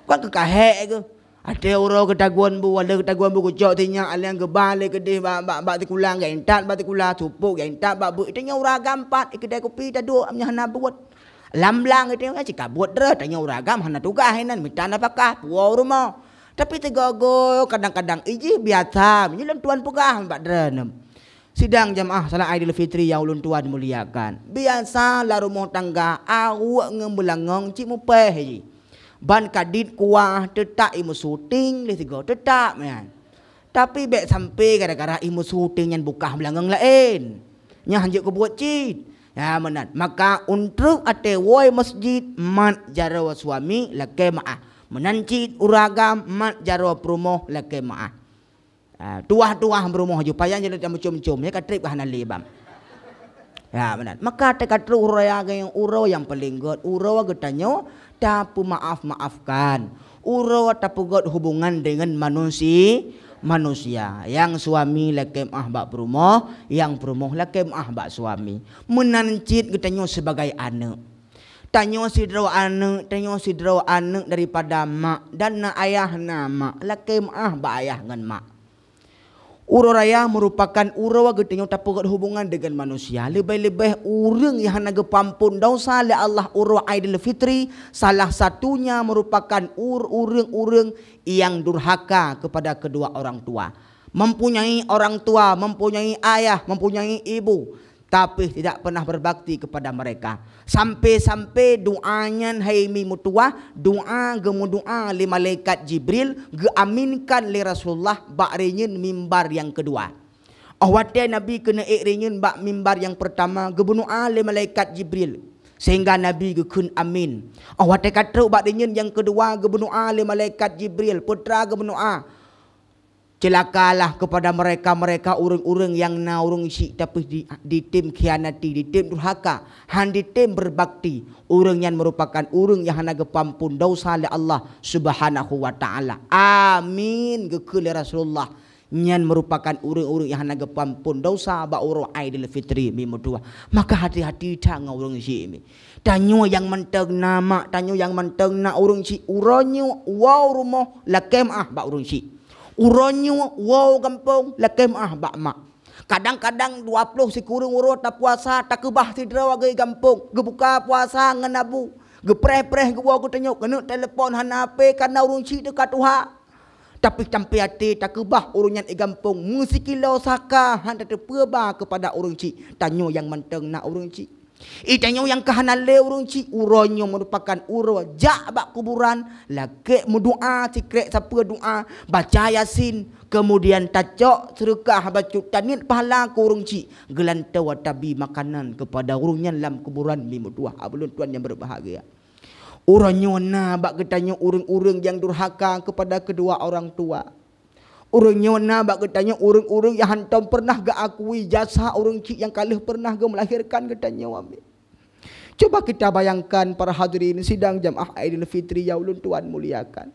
Kon keu ka hék geuh. Até uroe geutagun bu, waleueng geutagun bu geucok sinyak, aléng geuba lé keudeh bak, bak, bak sikula, geuintat bak sikula, supôk geuintat bak beuet, tanyoe ureuëng agam pat, i keudai kupi taduek, meunyoe hana buet. Lam blang geutanyoe cit ka buet droe, tanyoe ureuëng agam hana tugaih inan, mita nafakah, puwoe u rumoh. Tapi sigoe-goe kadang-kadang ijih biasa, meunyoe lôn tuan peugah bak droeneuh. Sidang jamaah salat Aidilfitri nyang ulôn tuan muliakan. Biasa lam rumoh tangga aweuek ngon beulangong cit mupéh jih. Ban ka dit kuah teutak imeusyuting lé sigoe teutak meunan. Tapi bék sampai gara-gara imeusyuting nyan bukah beulangong laén. Nyan hanjeuet keubuet cit. Ya meunan. Maka untreuk até woe masjid mat jaroe suami lakée meuáh. Meunan cit ureuëng agam mat jaroe peurumoh lakée meuáh. Ah, tuah-tuah peurumoh ju payah jadi tameucom-com ya ka treb hana lé bang. Ya meunan. Maka teuka troh uroe raya geutanyoe uroe nyang paleng gét, uroe geutanyoe tapeumaaf-maafkan. Uroe tapeugét hubungan deungon manusi-, manusia. Nyang suami lakée meuáh bak peurumoh, nyang peurumoh lakée meuáh bak suami. Meunan cit geutanyoe sibagai aneuëk. Tanyoe sidroe aneuëk, tanyoe sidroe aneuëk daripada mak dan na ayah na mak, lakée meuáh bak ayah ngon mak. Uroe raya meurupakan uroe geutanyoe tapeugét hubungan deungon manusia, leubeh-leubeh ureuëng nyang hana geupeuampon desya lé Allah uroe Aidilfitri, salah satunya meurupakan ur-, ureuëng-ureuëng nyang durhaka keupada keudua orang tua. Mempunyai orang tua, mempunyai ayah, mempunyai ibu, tapi tidak pernah berbakti kepada mereka. Sampai-sampai doa nyan hai mi meutuah, doa geumeudoa lé malaikat Jibril, geuaminkan lé Rasulullah bak rinyeun mimbar nyang keudua. Óh watée Nabi keuneuk ék rinyeun bak mimbar nyang peurtama, geubeudoa lé malaikat Jibril, sehingga Nabi geukheun amin. Óh watée ka trok bak rinyeun nyang keudua, geubeudoa lé malaikat Jibril, peue teuma geubeudoa, "Celakalah kepada mereka-mereka ureuëng-ureuëng nyang na ureuëng syik tapi di, ditem khianati, ditem durhaka, han ditem berbakti. Ureuëng nyan merupakan ureuëng nyang hana geupeuampon dosa lé Allah Subhanahu wa Ta'ala." Amin, geukheun lé Rasulullah. Nyan merupakan ureuëng-ureuëng nyang hana geupeuampon dosa bak uroe Aidil Fitri, mi meutuah. Maka hati-hati that ngon ureuëng syik, mi. Tanyoe nyang mantong na mak, tanyoe nyang mantong na ureuëng syik, uroe nyoe woe rumoh lakée meuáh bak ureuëng syik. Uroe nyoe woe gampông lakée meuáh bak mak. Kadang-kadang dua ploh sikureueng uroe tapuasa, takeubah sidroe lagée gampông, geubuka puasa ngon abu, geupreh-preh geuwoe geutanyoe, keuneuk telepon hana H P, kana ureuëng syik teuka tuha. Tapi sampai até takeubah ureuëng nyan i gampông, meusikilo saka han tateupeue ba keupada ureuëng syik, tanyoe nyang mantong na ureuëng syik. I tanyoe nyang ka hana lé ureuëng syik, uroe nyoe meurupakan uroe jak bak kuburan, lakée meudoa, sikrek sapeue doa, baca Yasin, kemudian tacok seudeukah bacut, taniet pahala keu ureuëng syik, geulantoe tabi makanan keupada ureuëng nyan lam kuburan, mi meutuah, ulôn tuan nyang berbahagia. Uroe nyoe na bak geutanyoe ureuëng-ureuëng nyang durhaka keupada keudua orang tua. Ureuëng nyoe na bak geutanyoe ureuëng-ureuëng nyang hántom peureunah geuakui jasa ureuëng syik nyang ka lheueh peureunah geumeulahirkan geutanyoe, amin. Cuba kita bayangkan, para hadirin sidang jamaah Aidil Fitri nyang ulôn tuan muliakan.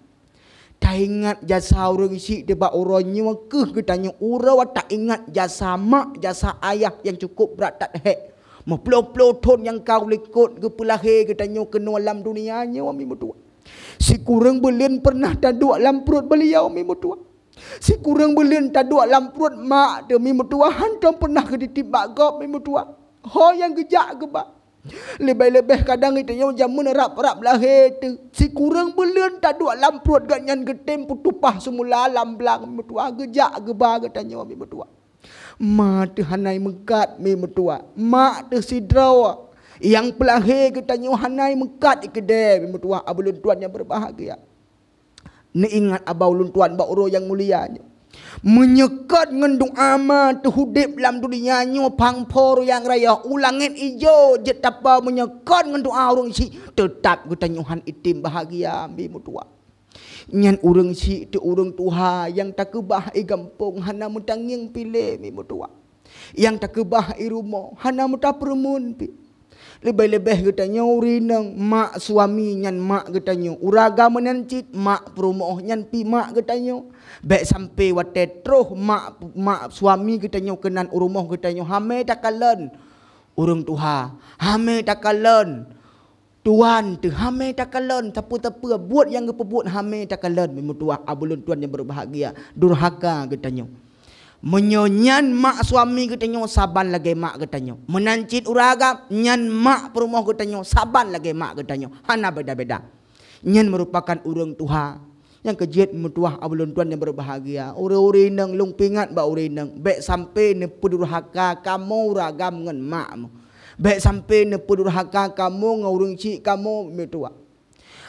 Taingat jasa ureuëng syik teuh bak uroe nyoe kheueh geutanyoe uroe taingat jasa mak, jasa ayah nyang cukup brat that hék. Meuploh-ploh thon nyang ka u likot geupeulahé geutanyoe keunoe lam dunia nyoe, mi meutuah. Sikureueng buleuen peureunah taduek lam pruet beuliau, mi meutuah. Sikureueng buleuen taduek lam pruet mak teuh, mi meutuah, hántom peureunah geutitip bak gob, mi meutuah. Ho nyang geujak geuba. Leubeh-leubeh kadang geutanyoe jameun rab-rab lahé teuh. Sikureueng buleuen taduek lam pruet gobnyan geutem peutuphah seumula lam blang, mi meutuah, geujak geuba geutanyoe, mi meutuah. Ma teuh hana meukat, mi meutuah. Mak teuh sidroe nyang peulahé geutanyoe hana meukat i keudée, mi meutuah, ulôn tuan nyang berbahagia. Neuingat aba ulôn tuan bak uroe nyang mulia nyoe. Meunyoe kon ngon doa ma teuh udeb lam dunia nyoe phang pho ruyang raya u langét ijo jeuet tapa, meunyoe kon ngon doa ureuëng syik, teutab geutanyoe han item bahagia, mi meutuah. Nyan ureuëng syik teuh ureuëng tuha nyang takeubah i gampông hana meutangieng piléh, mi meutuah. Nyang takeubah i rumoh hana meutapeureumeun pih. Leubeh-leubeh geutanyoe ureuëng inong, mak suami nyan mak geutanyoe. Ureuëng agam meunan cit mak peurumoh nyan pih mak geutanyoe. Bék sampai watée troh mak, mak suami geutanyoe keunan u rumoh geutanyoe hamé takalon ureuëng tuha, hamé takalon tuan teuh, hamé takalon sapeue-sapeue buet nyang geupeubuet, hamé takalon, mi meutuah, ulôn tuan nyang berbahagia, durhaka geutanyoe. Meunyoe nyan mak suami geutanyoe, saban lagée mak geutanyoe. Meunan cit ureuëng agam, nyan mak peurumoh geutanyoe, saban lagée mak geutanyoe. Hana beda-beda. Nyan merupakan ureuëng tuha nyang keujeuet, mi meutuah, ulôn tuan nyang berbahagia. Ureuëng-ureuëng inong, lôn peuingat bak ureuëng inong, bék sampai neupeudurhaka kamoe ureuëng agam ngon mak mu. Bék sampai neupeudurhaka kamoe ngon ureuëng syik kamoe, mi meutuah.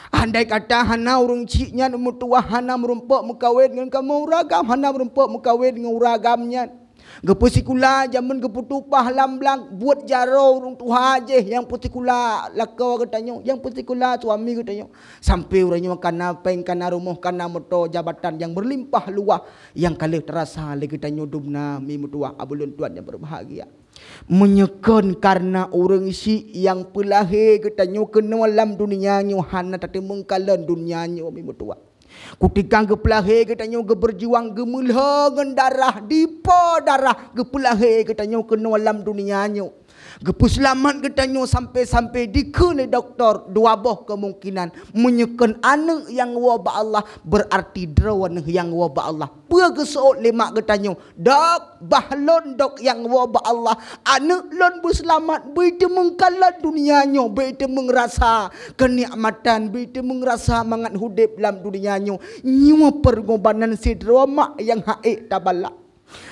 Andai kata hana ureuëng syik nyan, mi meutuah, hana meurumpok meukawen ngon kamoe ureuëng agam, hana meurumpok meukawen ngon ureuëng agam nyan, geupeusikula jameun, geupeutuphah lam blang, buet jaroe ureuëng tuha jih nyang peusikula lakoe geutanyoe, nyang peusikula suami geutanyoe. Sampai uroe nyoe kana péng, kana rumoh, kana moto, jabatan nyang meulimpah luwah nyang ka lheueh teurasa lé geutanyoe dumna, mi meutuah, ulôn tuan nyang berbahagia. Meunyoe kon kareuna ureuëng syik nyang peulahé geutanyoe keunoe lam dunia nyoe hana tateumeung kalon dunia nyoe, mi meutuah. Kutika geupeulahé geutanyoe geubeujuang, geumeulhô ngon darah, dipo darah, geupeulahé geutanyoe keunoe lam dunia nyoe. Geupeuseulamat geutanyoe sampai-sampai dikheun lé dokto dua boh keumungkinan. Meunyoe kon aneuëk nyang woe bak Allah, beurarti droeneuh nyang woe bak Allah. Peue geuseuôt lé mak geutanyoe? Dok, bah lôn dok nyang woe bak Allah. Aneuëk lôn beuseulamat, beu iteumeung kalon dunia nyoe, beu iteumeung rasa keunikmatan, beu iteumeung rasa mangat udeb lam dunia nyoe. Nyoe peurungobanan sidroe mak nyang ha'ék tabalak.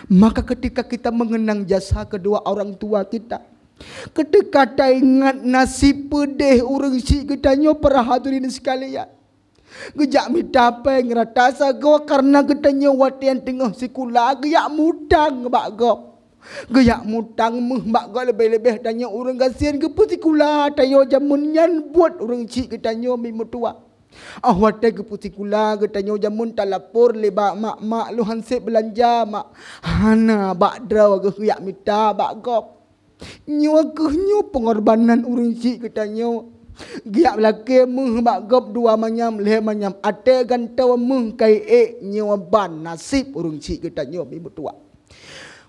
Maka ketika kita mengenang jasa kedua orang tua kita, ketika taingat nasib peudeh ureuëng syik geutanyoe, para hadirin sekalian, geujak mita péng rata sagoe karena geutanyoe watée nyang teungoh sikula geujak mutang bak gob. Geujak mutang méuh bak gob, leubeh-leubeh tanyoe ureuëng gasien geupeusikula tanyoe jameun nyan buet ureuëng syik geutanyoe mi meutuwah. Óh watée geupeusikula geutanyoe jameun talapor lé bak mak, "Mak, lôn han sép beulanja, Mak." Hana bak droe geuh geujak mita bak gob. Nyoe kheueh nyoe peungorbanan ureuëng syik geutanyoe. Geujak lakée méuh bak gob dua manyam, lhée manyam, até gantoe méuh kai ék, nyoe ban nasib ureuëng syik geutanyoe mi meutuwah.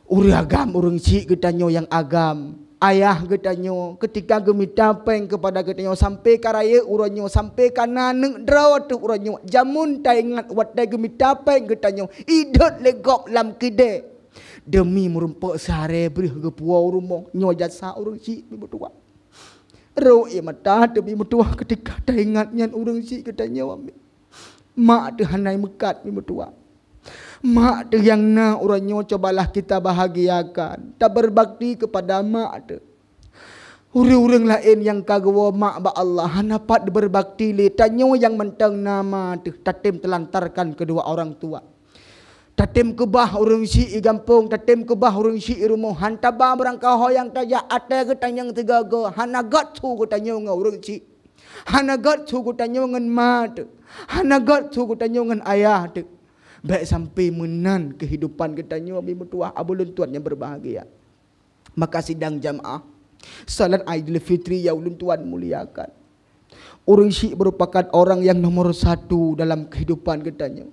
Ureuëng agam ureuëng syik geutanyoe nyang agam, ayah geutanyoe, ketika geumita péng keupada geutanyoe sampai ka rayeuk uroe nyoe, sampai ka na aneuk droe teuh uroe nyoe, jameun taingat watée geumita péng geutanyoe idot lé gob lam keudée. Deumi meurumpok sehari breuh geupuwoe u rumoh, nyoe jasa ureuëng syik mi meutuwah. Rhot ie mata teuh mi meutuwah ketika taingat nyan ureuëng syik geutanyoe. Mak teuh hana meukat mi meutuwah. Mak teuh nyang na uroe nyoe, cobalah kita bahagiakan, taberbakti keupada mak teuh. Ureuëng-ureuëng laén nyang ka geuwoe mak bak Allah hana pat berbakti lé, tanyoe nyang mantong na ma teuh tatem teulantarkan keudua orang tua. Tatem keubah ureuëng syik i gampông, tatem keubah ureuëng syik i rumoh, han taba beurangkaho nyang tajak até geutanyoe teugogo, hana gét su geutanyoe ngon ureuëng syik. Hana gét su geutanyoe ngon ma teuh. Hana gét su geutanyoe ngon ayah teuh. Bék sampai meunan keuhidupan geutanyoe mi meutuwah, abu lôn tuan nyang berbahagia. Maka sidang jamaah salat Aidil Fitri nyang ulôn tuan muliakan. Ureuëng syik merupakan orang yang nomor satu dalam kehidupan geutanyoe.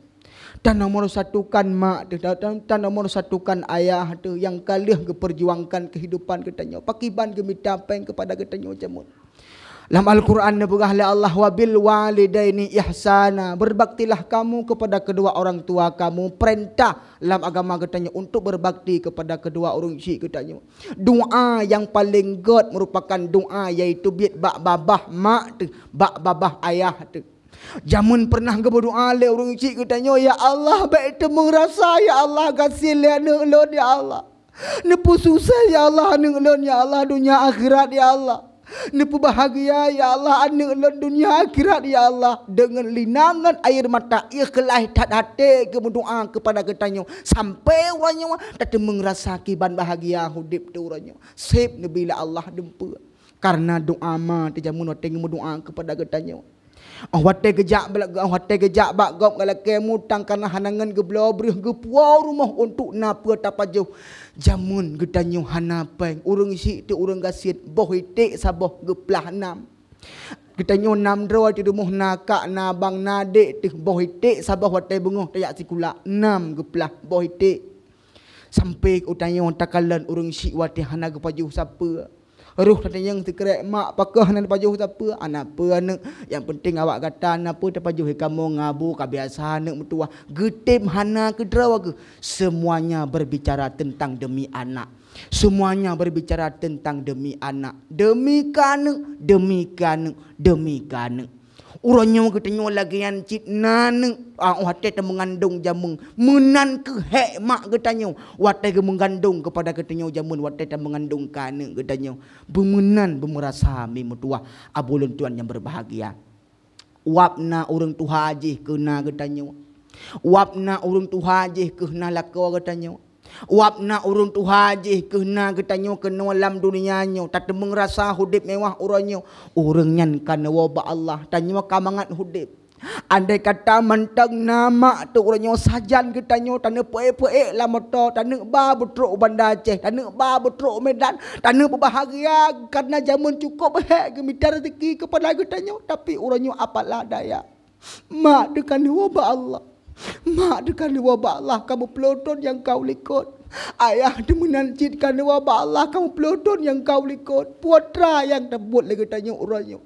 Tanomor satukan mak teuh, ta-, ta-, tanomor satukan ayah teuh nyang ka lheueh geuperjuangkan kehidupan geutanyoe. Pakriban geumita péng keupada geutanyoe jameun. Lam Al-Quran neupeugah lé Allah, "Wa bil walidaini ihsana." Berbaktilah kamu kepada kedua orang tua kamu. Perintah lam agama geutanyoe untuk berbakti kepada kedua ureuëng syik geutanyoe. Doa nyang paleng gét merupakan doa, yaitu biet bak babah mak teuh, bak babah ayah teuh. Jameun pernah geubeudoa lé ureuëng syik geutanyoe, "Ya Allah, bék teumeung rasa, ya Allah, gasien lé aneuk lôn, ya Allah. Neupeususah, ya Allah, aneuk lôn, ya Allah, dunia akhirat, ya Allah. Neupeubahagia, ya Allah, aneuk lôn dunia akhirat, ya Allah." Deungon linangan air mata, ikhlaih that até geumeudoa keupada geutanyoe. Sampai uroe nyoe tateumeung rasa kiban bahagia udeb teuh uroe nyoe. Seb neubi lé Allah dumpeue. Karena doa ma teuh jameun watée geumeudoa keupada geutanyoe. Óh watée geujak bak, óh watée geujak bak gob galakée mutang, karena hana ngon geubloe breueh geupuwoe rumoh untuk na peue tapajoh. Jameun geutanyoe hana péng, ureuëng syik teuh ureuëng gasien, boh iték saboh geuplah nam. Geutanyoe nam droe di rumoh, na kak, na abang, na adék teuh, boh iték saboh watée beungoh tajak sikula, nam geuplah boh iték. Sampai u tanyoe takalon ureuëng syik watée hana geupajoh sapeue. Roh tatanyong sikrek, "Mak, pakon hana tapajoh sapeue?" "Hana peue, aneuk. Nyang penting awak gata na peue tapajoh." "Kamoe ngabu ka biasa, aneuk meutuwah." Geutem hana keudroe geuh. Semuanya berbicara tentang demi anak. Semuanya berbicara tentang demi anak. Demi keu aneuk, demi keu aneuk, demi keu aneuk. Uroe nyoe geutanyoe lagée nyan cit na aneuk, ah, watée tameungandong jameun. Meunan keuh hék mak geutanyoe watée geumeungandong keupada geutanyoe jameun, watée tameungandong keu aneuk geutanyoe. Beumeunan beumeurasa mi meutuwah, abu lôn tuan nyang berbahagia. Wab na ureuëng tuha jih keu na geutanyoe. Wab na ureuëng tuha jih keu na lakoe geutanyoe. Wab na ureuëng tuha jih keu na geutanyoe keunoe lam dunia nyoe, tateumeung rasa udeb mewah uroe nyoe. Ureuëng nyan ka neuwoe bak Allah, tanyoe ka mangat udeb. Andai kata mantong na mak teuh uroe nyoe, sajan geutanyoe taneuk peuék-peuék lam moto, taneuk ba beutrok u Banda Aceh, taneuk ba beutrok u Medan, taneuk beubahagia karena jameun cukôp hék geumita rezeki keupada geutanyoe, tapi uroe nyoe apalah daya. Mak teuh ka neuwoe bak Allah. Mak teuh ka neuwoe bak Allah, ka meuplôh thon nyang ka u likot. Ayah teuh meunan cit ka neuwoe bak Allah, ka meuplôh thon nyang ka u likot. Putra nyang tabuet lé geutanyoe uroe nyoe.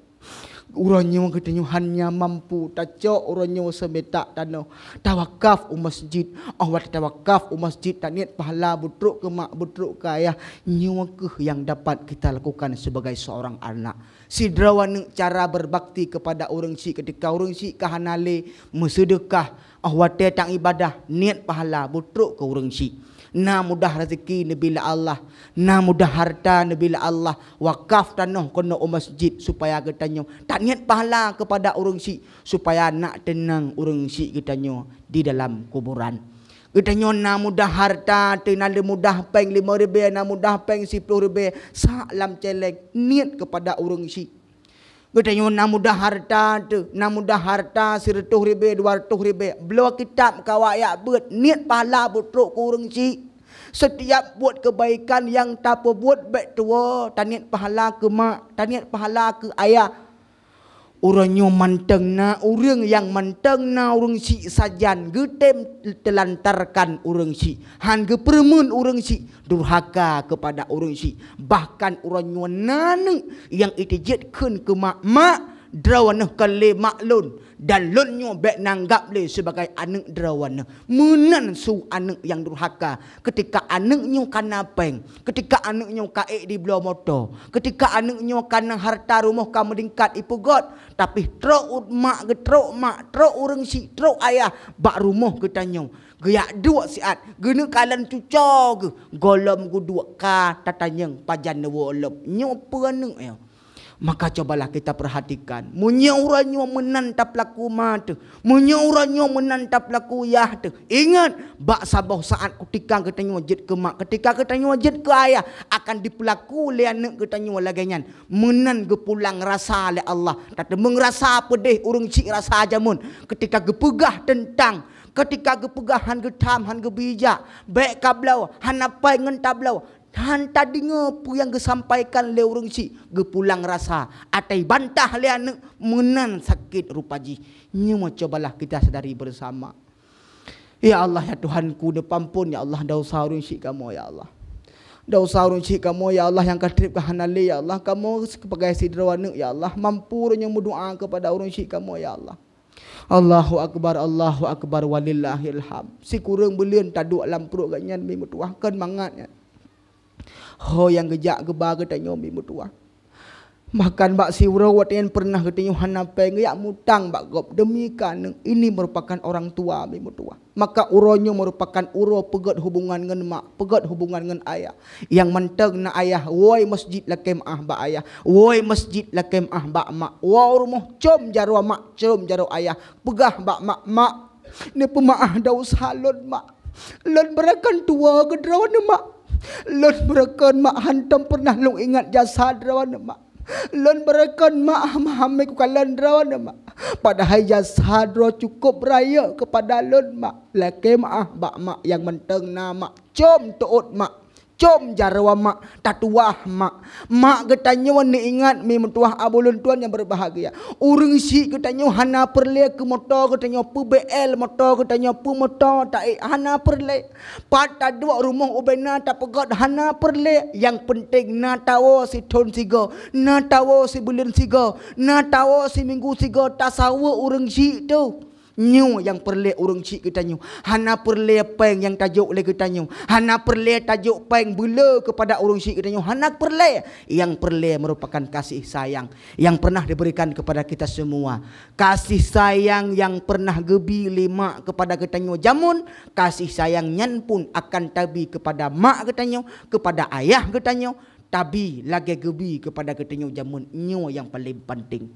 Uroe nyoe geutanyoe hana mampu tacok uroe nyoe seumetak tanoh, tawakaf u masjid. Óh watée tawakaf u masjid, taniet pahala beutrok keu mak, beutrok keu ayah. Nyoe keuh nyang dapat kita lakukan sebagai seorang anak. Sidroe aneuk cara berbakti keupada ureuëng syik, ketika ureuëng syik ka hana lé, meuseudeukah, óh watée taibadah, niet pahala beutrok keu ureuëng syik. Na mudah rezeki neubri lé Allah, na mudah harta neubri lé Allah, wakaf tanoh keunoe u masjid supaya geutanyoe taniet pahala keupada ureuëng syik, supaya nak teunang ureuëng syik geutanyoe di dalam kuburan. Geutanyoe na mudah harta, teu na lé mudah péng limong ribée, na mudah péng siploh ribée, sak lam céléng, niet keupada ureuëng syik. Geutanyoe na mudah harta teu, na mudah harta sireutôh ribée, dua reutôh ribée. Bloe kitab keu awak jak beuet, niet pahala beutrok keu ureuëng syik. Seutiap buet keubaikan nyang tapeubuet bék tuwoe, taniet pahala keu mak, taniet pahala keu ayah. Uroe nyoe mantong na ureuëng nyang mantong na ureuëng syik sajan geutem teulantarkan ureuëng syik, hán geupeureumeun ureuëng syik, durhaka keupada ureuëng syik. Bahkan uroe nyoe na aneuëk nyang iteujeuet kheun keu mak, "Mak, droeneueh kon lé mak lôn, dan lôn nyoe bék nanggab lé sibagai aneuëk droeneueh." Meunan su aneuëk nyang durhaka, keutika aneuëk nyoe ka na péng, keutika aneuëk nyoe ka ék dibloe moto, keutika aneuëk nyoe ka na harta rumoh ka meulingkat ipeugét, tapi trok u mak geutrok mak, trok ureuëng syik, trok ayah bak rumoh geutanyoe. Geujak duek siat, geuneuk kalon cuco geuh, gohlom geuduek ka tatanyong pajan neuwoe lom. Nyoe peue aneuëk nyoe? Maka cobalah kita perhatikan, meunyoe uroe nyoe meunan tapeulaku ma teuh, meunyoe uroe nyoe meunan tapeulaku yah teuh, ingat, bak saboh saat keutika geutanyoe jeuet keu mak, keutika geutanyoe jeuet keu ayah, akan dipeulaku lé aneuëk geutanyoe lagée nyan. Meunan geupulang rasa lé Allah. Tateumeung rasa peudeh ureuëng syik rasa jameun, keutika geupeugah teuntang, keutika geupeugah hán geutham, hán geubijak, bék kabloe, hana péng ngon tabloe, hán tadeungoe peue nyang geusampaikan lé ureuëng syik, geupulang rasa, atai bantah lé aneuëk, meunan sakét rupa jih. Nyoe cobalah kita sadari bersama. Ya Allah, ya Tuhanku, neupeuampon, ya Allah, desya ureuëng syik kamoe, ya Allah. Desya ureuëng syik kamoe, ya Allah, nyang ka treb ka hana lé, ya Allah. Kamoe sebagai sidroe aneuëk, ya Allah, mampu uroe nyoe meudoá keupada ureuëng syik kamoe, ya Allah. Allahu Akbar, Allahu Akbar, walillahil hamd. Sikureueng buleuen taduek lam pruet geuhnyan mi meutuwah, kon mangat nyan. Ho nyang geujak geuba geutanyoe mi meutuwah. Bahkan bak siuroe watée nyan peureunah geutanyoe hana péng geujak mutang bak gob deumi keu aneuëk. Ini merupakan orang tua mi meutuwah. Maka uroe nyoe merupakan uroe peugét hubungan ngon mak, peugét hubungan ngon ayah. Nyang mantong na ayah, woe masjid lakée meuáh bak ayah, woe masjid lakée meuáh bak mak, woe rumoh com jaroe mak, com jaroe ayah, peugah bak mak, "Mak, neupeumeuáh desya lôn, Mak. Lôn beureukan tuwoe keu droeneueh, Mak. Lôn beureukan, Mak, hántom peureunah lôn ingat jasa droeneueh, Mak. Lôn beureukan, Mak, hama hamé kukalon droeneueh, Mak. Padahai jasa droe cukôp rayeuk keupada lôn, Mak. Lakée meuáh bak mak nyang mantong na, Mak. Com teuôt, Mak. Com jaroe, Mak. Tatuwah, Mak." Mak geutanyoe neuingat mi meutuwah, abu lôn tuan nyang beubahgia. Ureuëng syik geutanyoe hana peureulée keu moto geutanyoe, peue B L moto geutanyoe, peue moto taék, hana peureulée. Pat taduek rumoh ubena tapeugét, hana peureulée. Nyang peunteng na tawoe sithon sigoe, na tawoe sibuleuen sigoe, na tawoe siminggu sigoe, tasaweue ureuëng syik teuh. Nyoe nyang peureulée ureuëng syik geutanyoe. Hana peureulée péng nyang tajok lé geutanyoe. Hana peureulée tajok péng beuleu keupada ureuëng syik geutanyoe. Hana peureulée. Nyang peureulée merupakan kasih sayang yang pernah diberikan kepada kita semua. Kasih sayang nyang pernah geubi lé mak keupada geutanyoe jameun, kasih sayang nyan pun akan tabi keupada mak geutanyoe, keupada ayah geutanyoe, tabi lagée geubi keupada geutanyoe jameun. Nyoe nyang paleng peunteng.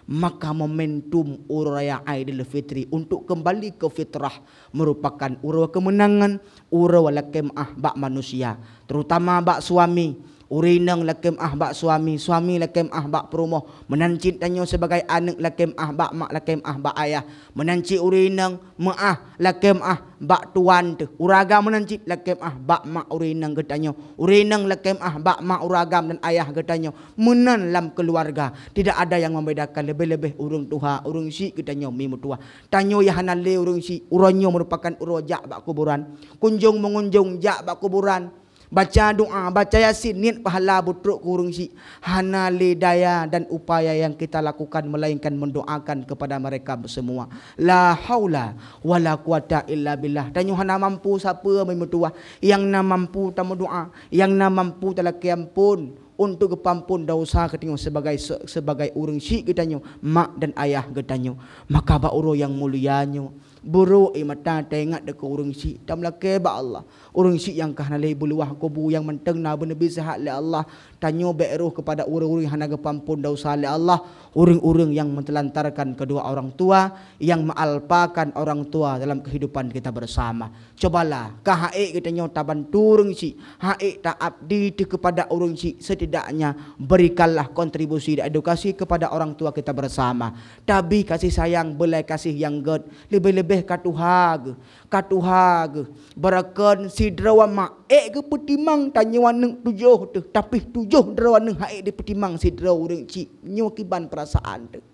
Maka momentum uroe raya Aidilfitri untuk kembali ke fitrah merupakan uroe keumeunangan, uroe lakée meuáh bak manusia, terutama bak suami. Ureuëng inong lakée meuáh bak suami, suami lakée meuáh bak peurumoh, meunan cit tanyoe sibagai aneuëk lakée meuáh bak mak, lakée meuáh bak ayah, meunan cit ureuëng inong meuáh lakée meuáh bak tuan teuh. Ureuëng agam meunan cit lakée meuáh bak mak ureuëng inong geutanyoe. Ureuëng inong lakée meuáh bak mak ureuëng agam dan ayah geutanyoe. Meunan lam keuluwarga, tidak ada nyang membedakan, leubeh-leubeh ureuëng tuha, ureuëng syik geutanyoe mi meutuwah. Tanyoe nyang hana lé ureuëng syik, uroe nyoe merupakan uroe jak bak kuburan. Kunjong meungunjong jak bak kuburan. Baca doa, baca Yasin, niet pahala beutrok keu ureuëng syik. Hana lé daya dan upaya yang kita lakukan melainkan mendoakan kepada mereka semua. La haula wala quwata illa billah. Tanyoe hana mampu sapeue mi meutuwah. Nyang na mampu tameudoa, nyang na mampu talakée amphon untuk geupeuamphon desya geutanyoe sibagai se-, sibagai ureuëng syik geutanyoe, mak dan ayah geutanyoe. Maka bak uroe nyang mulia nyoe, Buruk ie mata teuingat deungon ureuëng syiek, tameulakée bak Allah. Ureuëng syiek nyang ka hana lé beuluwah kubu nyang mantong na beuneubi seuhat lé Allah. Tanyoe bék rôh keupada ureuëng-ureuëng hana geupeuampon desya lé Allah. Ureuëng-ureuëng nyang meuteulantarkan keudua orang tua, nyang meualpakan orang tua dalam kehidupan kita bersama. Cubalah, ka han ék geutanyoe tabantu ureuëng syiek, han ék taabdi teuh keupada ureuëng syiek, setidaknya berikanlah kontribusi dan edukasi kepada orang tua kita bersama. Tabi kasih sayang, beulai kasih nyang gét, leubeh-leubeh ka tuha geuh, ka tuha geuh. Beurakon sidroe mak ék geupeutimang tanyoe aneuëk tujoh teuh, tapi tujoh droe aneuëk han ék dipeutimang sidroe ureuëng syiek. Nyoe kiban peurasaan teuh.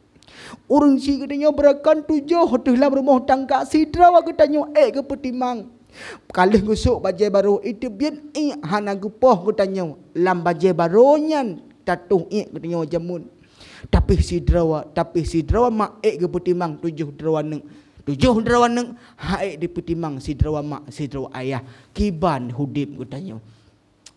Ureuëng syiek geutanyoe beurakon tujoh teuh lam rumoh tangga, sidroe geutanyoe ék geupeutimang. Ka lheueh geusok bajée barô, iteubiet iek hana geupoh geutanyoe. Lam bajée barô nyan tatoh iek geutanyoe jameun. Tapi sidroe, tapi sidroe mak ék geupeutimang tujoh droe aneuëk. Tujoh droe aneuëk han ék dipeutimang sidroe mak, sidroe ayah. Kiban udeb geutanyoe.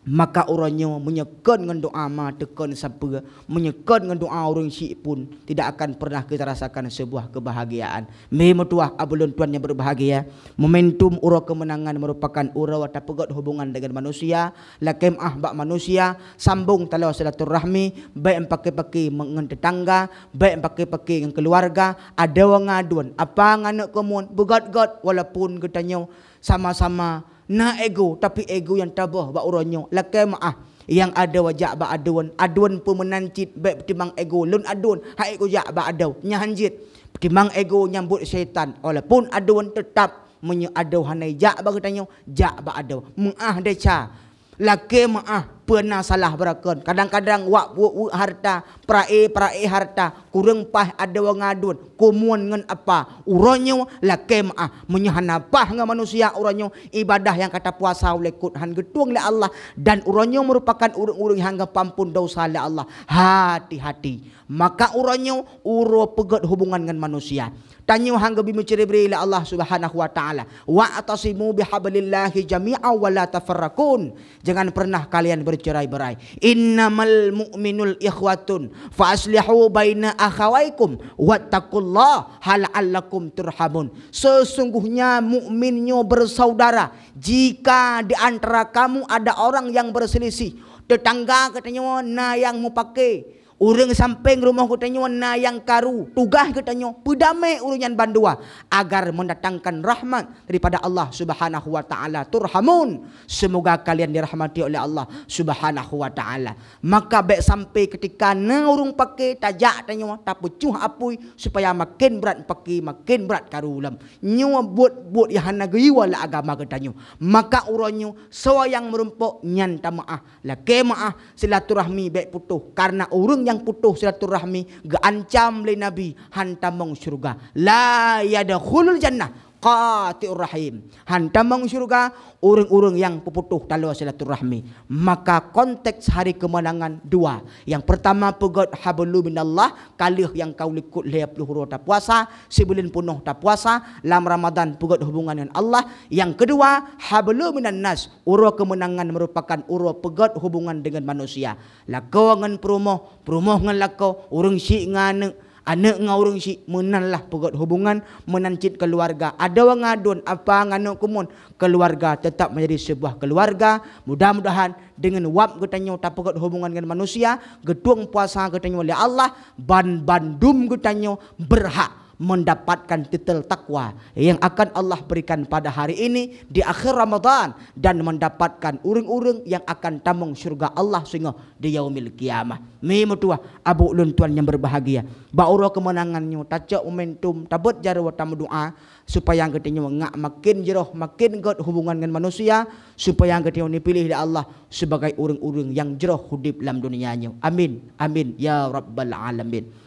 Maka uroe nyoe meunyoe kon ngon doa ma teukon sapeue, meunyoe kon ngon doa ureuëng syiek pun, tidak akan pernah kita rasakan sebuah kebahagiaan. Mé meutuwah, abu lôn tuan nyang berbahagia, momentum uroe kemenangan merupakan uroe tapeugét hubungan dengan manusia, lakée meuáh bak manusia, sambong taloe silaturahmi, bék meupaké-paké ngon tetangga, bék meupaké-paké ngon keuluwarga, adoe ngon aduen, apa ngon aneuëk keumuen, beugét-gét, walaupun geutanyoe sama-sama na ego, tapi ego nyang taboh bak uroe nyoe, lakée meuáh. Nyang adoe jak bak aduen, aduen pun meunan cit, bék peutimang ego, lôn aduen, han ék kujak bak adoe, nyan han jeuet. Peutimang ego nyan buet syaitan, walaupun aduen teutap, meunyoe adoe hana jak bak geutanyoe, jak bak adoe. Meuáh desya, lakée meuáh, peue na salah beurakon. Kadang-kadang wak weuek-weuek hareuta, peurae-peurae hareuta, kureueng paih adoe ngon aduen, keumuen ngon apa. Uroe nyoe lakée meuáh, meunyoe hana paih ngon manusia uroe nyoe, ibadah nyang ka tapuasa u likot han geutueng lé Allah, dan uroe nyoe meurupakan ureuëng-ureuëng nyang han geupeuampon desya lé Allah. Hati-hati! Maka uroe nyoe uroe peugét hubungan ngon manusia. Tanyoe han geubi meucebri lé Allah Subhanahu wa Ta'ala. "Wa'tasimu bihablillahi jami'an wa la tafarraqun." Jangan pernah kalian bercerai-berai. "Innamal mu'minul ikhwatun fa aslihu baina akhawaikum wattaqullaha la'allakum turhamun." Sesungguhnya mukmin nyoe bersaudara. Jika di antara kamu ada orang yang berselisih, tetangga geutanyoe na nyang meupaké, ureuëng sampéng rumoh geutanyoe na nyang karu, tugaih geutanyoe peudamé ureuëng nyan bandua, agar mendatangkan rahmat daripada Allah Subhanahu wa Ta'ala. Turhamun, semoga kalian dirahmati oleh Allah Subhanahu wa Ta'ala. Maka bék sampai ketika na ureuëng paké tajak tanyoe, tapeucuh apui supaya makin brat paké, makin brat karu lom. Nyoe buet-buet nyang hana geuyue lé agama geutanyoe. Maka uroe nyoe soe nyang meurumpok nyan tameuáh. Lakée meuáh, silaturahmi bék putôh, karena ureuëng nyang putôh silaturahmi geuancam lé Nabi han tamong syeuruga. "La yadkhulul jannah qati'ur rahim." Han tamong syeuruga ureuëng-ureuëng nyang peuputôh taloe silaturahmi. Maka konteks hari kemenangan dua. Nyang pertama peugét hablu minallah, ka lheueh nyang ka u likot lhée ploh uroe tapuasa, sibuleuen peunoh tapuasa, lam Ramadan peugét hubungan ngon Allah. Nyang keudua, hablu minan nas, uroe kemenangan merupakan uroe peugét hubungan deungon manusia. Lakoe ngon peurumoh, peurumoh ngon lakoe, ureuëng syiek ngon aneuëk, aneuëk ngon ureuëng syiek, meunanlah peugét hubungan, meunan cit keuluwarga. Adoe ngon aduen, apa ngon aneuëk keumuen, keuluwarga tetap menjadi sebuah keuluwarga. Mudah-mudahan deungon wab geutanyoe tapeugét hubungan ngon manusia, geutueng puasa geutanyoe lé Allah, ban bandum geutanyoe berhak mendapatkan titel takwa yang akan Allah berikan pada hari ini di akhir Ramadan dan mendapatkan ureuëng-ureuëng yang akan tamong syeuruga Allah singoh di yaumil qiyamah. Mé meutuwah, abu lôn tuan nyang berbahagia, bak uroe kemenangan nyoe tacok momentum, tabeuet jaroe tameudoa supaya geutanyoe ngak makin jroh, makin gét hubungan ngon manusia, supaya geutanyoe neupiléh lé Allah sebagai ureuëng-ureuëng nyang jroh udeb lam dunia nyoe. Amin, amin ya rabbal alamin.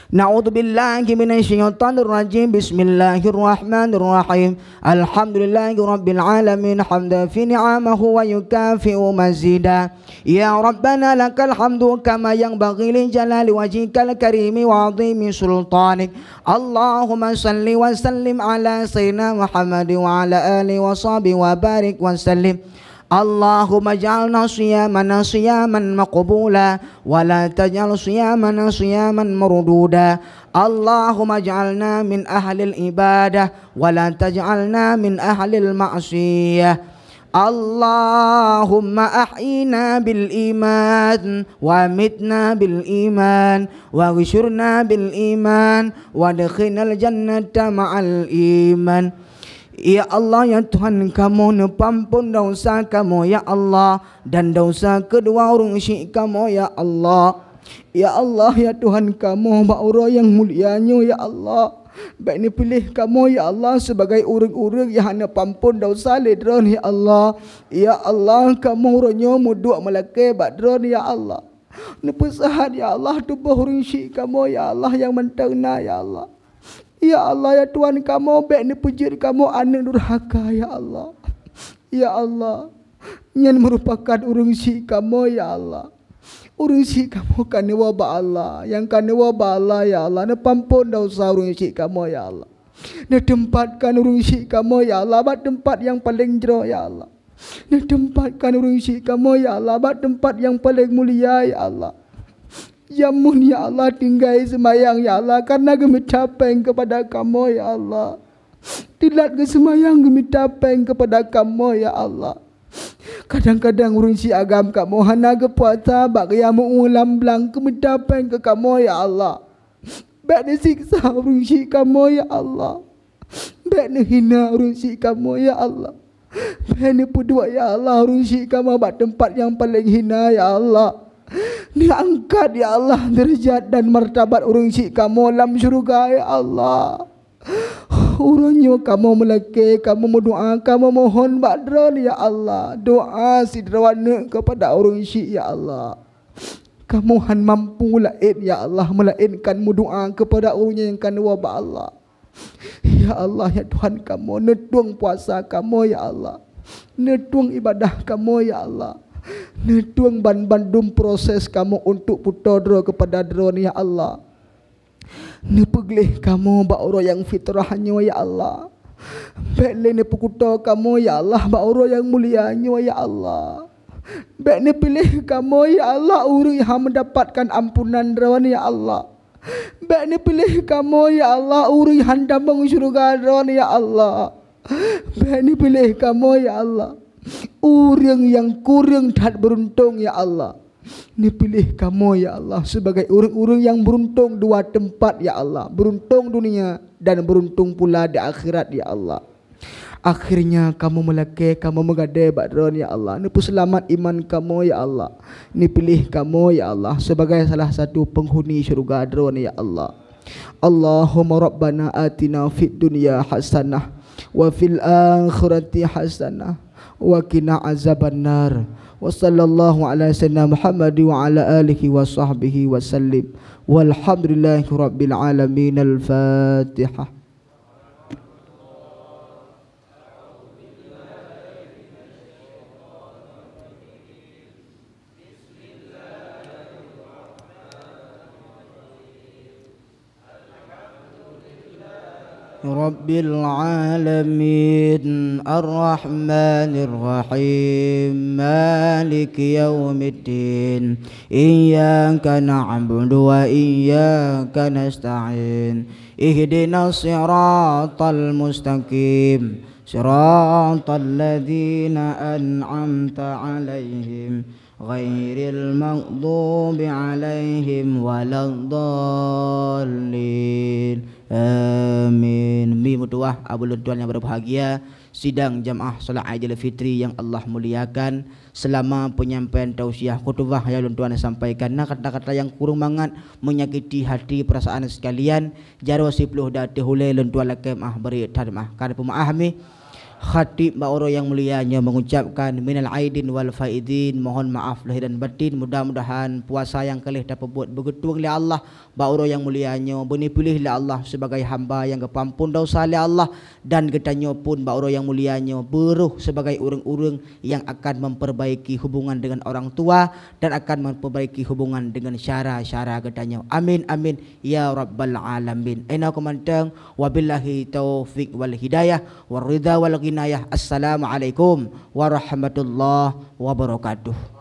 Na'udzubillahi minasyaitonirrajim. Bismillahirrahmanirrahim. Alhamdulillahirabbil alamin, hamdan yuwafi ni'amahu wa yukafi'u mazida. Ya Rabbana lakal hamdu kama yanbaghi li jalali wajhikal karimi wa azimi sultanik. Allahumma salli wa sallim ala sayyidina Muhammad wa ala alihi wa sahbihi wa barik wa sallim. Allahumma ij'alna siyamana siyaman maqbula, wa la taj'al siyamana siyaman marduda. Allahumma ij'alna min ahlil ibadah, wa la taj'alna min ahlil ma'siyah. Allahumma ahyina bil iman, wa amitna bil iman, wa ghsyurna bil iman, wa adkhilnal jannata ma'al iman. Ya Allah, ya Tuhan kamoe, neupeuampon desya kamoe, ya Allah, dan desya keudua ureuëng syik kamoe, ya Allah. Ya Allah, ya Tuhan kamoe, bak uroe nyang mulia nyoe, ya Allah, bék neupiléh kamoe, ya Allah, sibagai ureuëng-ureuëng nyang hana peuampon desya lé Droeneuh, ya Allah. Ya Allah, kamoe uroe nyoe meuduek meulakée bak Droeneuh, ya Allah. Neupeusahat, ya Allah, tuboh ureuëng syik kamoe, ya Allah, nyang mantong na, ya Allah. Ya Allah, ya Tuhan kamoe, bék neupeujeuet kamoe aneuëk durhaka, ya Allah. Ya Allah, nyan meurupakan ureuëng syik kamoe, ya Allah. Ureuëng syik kamoe ka neuwoe bak Allah, nyang ka neuwoe bak Allah, ya Allah, neupeuampon desya ureuëng syik kamoe, ya Allah. Neuteumpat kan ureuëng syik kamoe, ya Allah, bak teumpat nyang paleng jroh, ya Allah. Neuteumpat kan ureuëng syik kamoe, ya Allah, bak teumpat nyang paleng mulia, ya Allah. Jameun, ya Allah, tinggai seumayang, ya Allah, kareuna geumita péng keupada kamoe, ya Allah. Teulat geuseumayang geumita péng keupada kamoe, ya Allah. Kadang-kadang ureuëng syik agam kamoe hana geupuasa bak geuyameu'ue lam blang geumita péng keu kamoe, ya Allah. Bék neusiksa ureuëng syik kamoe, ya Allah. Bék neuhina ureuëng syik kamoe, ya Allah. Bék neupeuduek, ya Allah, ureuëng syik kamoe bak teumpat nyang paleng hina, ya Allah. Neuangkat, ya Allah, deurajat dan martabat ureuëng syik kamoe lam syeuruga, ya Allah. Uroe nyoe kamoe meulakée, kamoe meudoá, kamoe mohon bak Droeneuh, ya Allah, doá sidroe aneuëk keupada ureuëng syik, ya Allah. Kamoe hán mampu laén, ya Allah, meulaénkan meudoá keupada ureuëng nyang ka neuwoe bak Allah. Ya Allah, ya Tuhan kamoe, neutueng puasa kamoe, ya Allah. Neutueng ibadah kamoe, ya Allah. Neutueng ban-, bandum proses kamoe untuk peutoe droe keupada Droeneuh, ya Allah. Neupeugleh kamoe bak uroe nyang fitrah nyoe, ya Allah. Bék lé neupeukuto kamoe, ya Allah, bak uroe nyang mulia nyoe, ya Allah. Bék neupiléh kamoe, ya Allah, ureuëng nyang hana meudapatkan ampunan Droeneuh, ya Allah. Bék neupiléh kamoe, ya Allah, ureuëng nyang hana tamong syeuruga Droeneuh, ya Allah. Bék neupiléh kamoe, ya Allah, ureuëng nyang kureueng that beuruntông, ya Allah. Neupiléh kamoe, ya Allah, sibagai ureuëng-ureuëng nyang beuruntông dua teumpat, ya Allah, beuruntông dunia dan beuruntông pula di akhirat, ya Allah. Akhirnya kamoe meulakée, kamoe meugadée bak Droeneuh, ya Allah. Neupeuseulamat iman kamoe, ya Allah. Neupiléh kamoe, ya Allah, sibagai salah satu peunghuni syeuruga Droeneuh, ya Allah. Allahumma rabbana atina fid dunya hasanah wa fil akhirati hasanah wa qina azabannar. Wa sallallahu ala sayyidina Muhammad wa ala alihi wa sahbihi wa sallim. Walhamdulillahi rabbil alamin. Al-Fatihah. Rabbil alamin, arrahmanir rahim, maliki yaumiddin, iyyaka na'budu wa iyyaka nasta'in, ihdinas siratal mustaqim, siratal ladzina an'amta 'alaihim, ghairil maghdubi 'alaihim waladdallin. Amin. Mi meutuwah, abu lôn tuan nyang berbahagia, sidang jamaah salat Aidil Fitri yang Allah muliakan, selama penyampaian tausiah khutbah yang lôn tuan sampaikan na kata-kata yang kurang mangat, menyakiti hati perasaan sekalian, jaroe siploh di ateueh ulée lôn tuan lakée meu'ah, bri that meu'ah. Ka peumaah mi. Khatib bak uroe nyang mulia nyoe mengucapkan minal aidin wal faidin, mohon maaf lahir dan batin. Mudah-mudahan puasa nyang ka lheueh tapeubuet beugeutueng lé Allah bak uroe nyang mulia nyoe, beuneupiléh lé Allah sibagai hamba nyang geupeuampon desya lé Allah, dan geutanyoe pun bak uroe nyang mulia nyoe beurôh sibagai ureuëng-ureuëng nyang akan memperbaiki hubungan dengan orang tua dan akan memperbaiki hubungan dengan syara-syara geutanyoe. Amin, amin, ya rabbal alamin. Inoe keuh mantong, wabillahi taufiq wal hidayah, war ridha wal ghinayah. Assalamualaikum warahmatullahi wabarakatuh.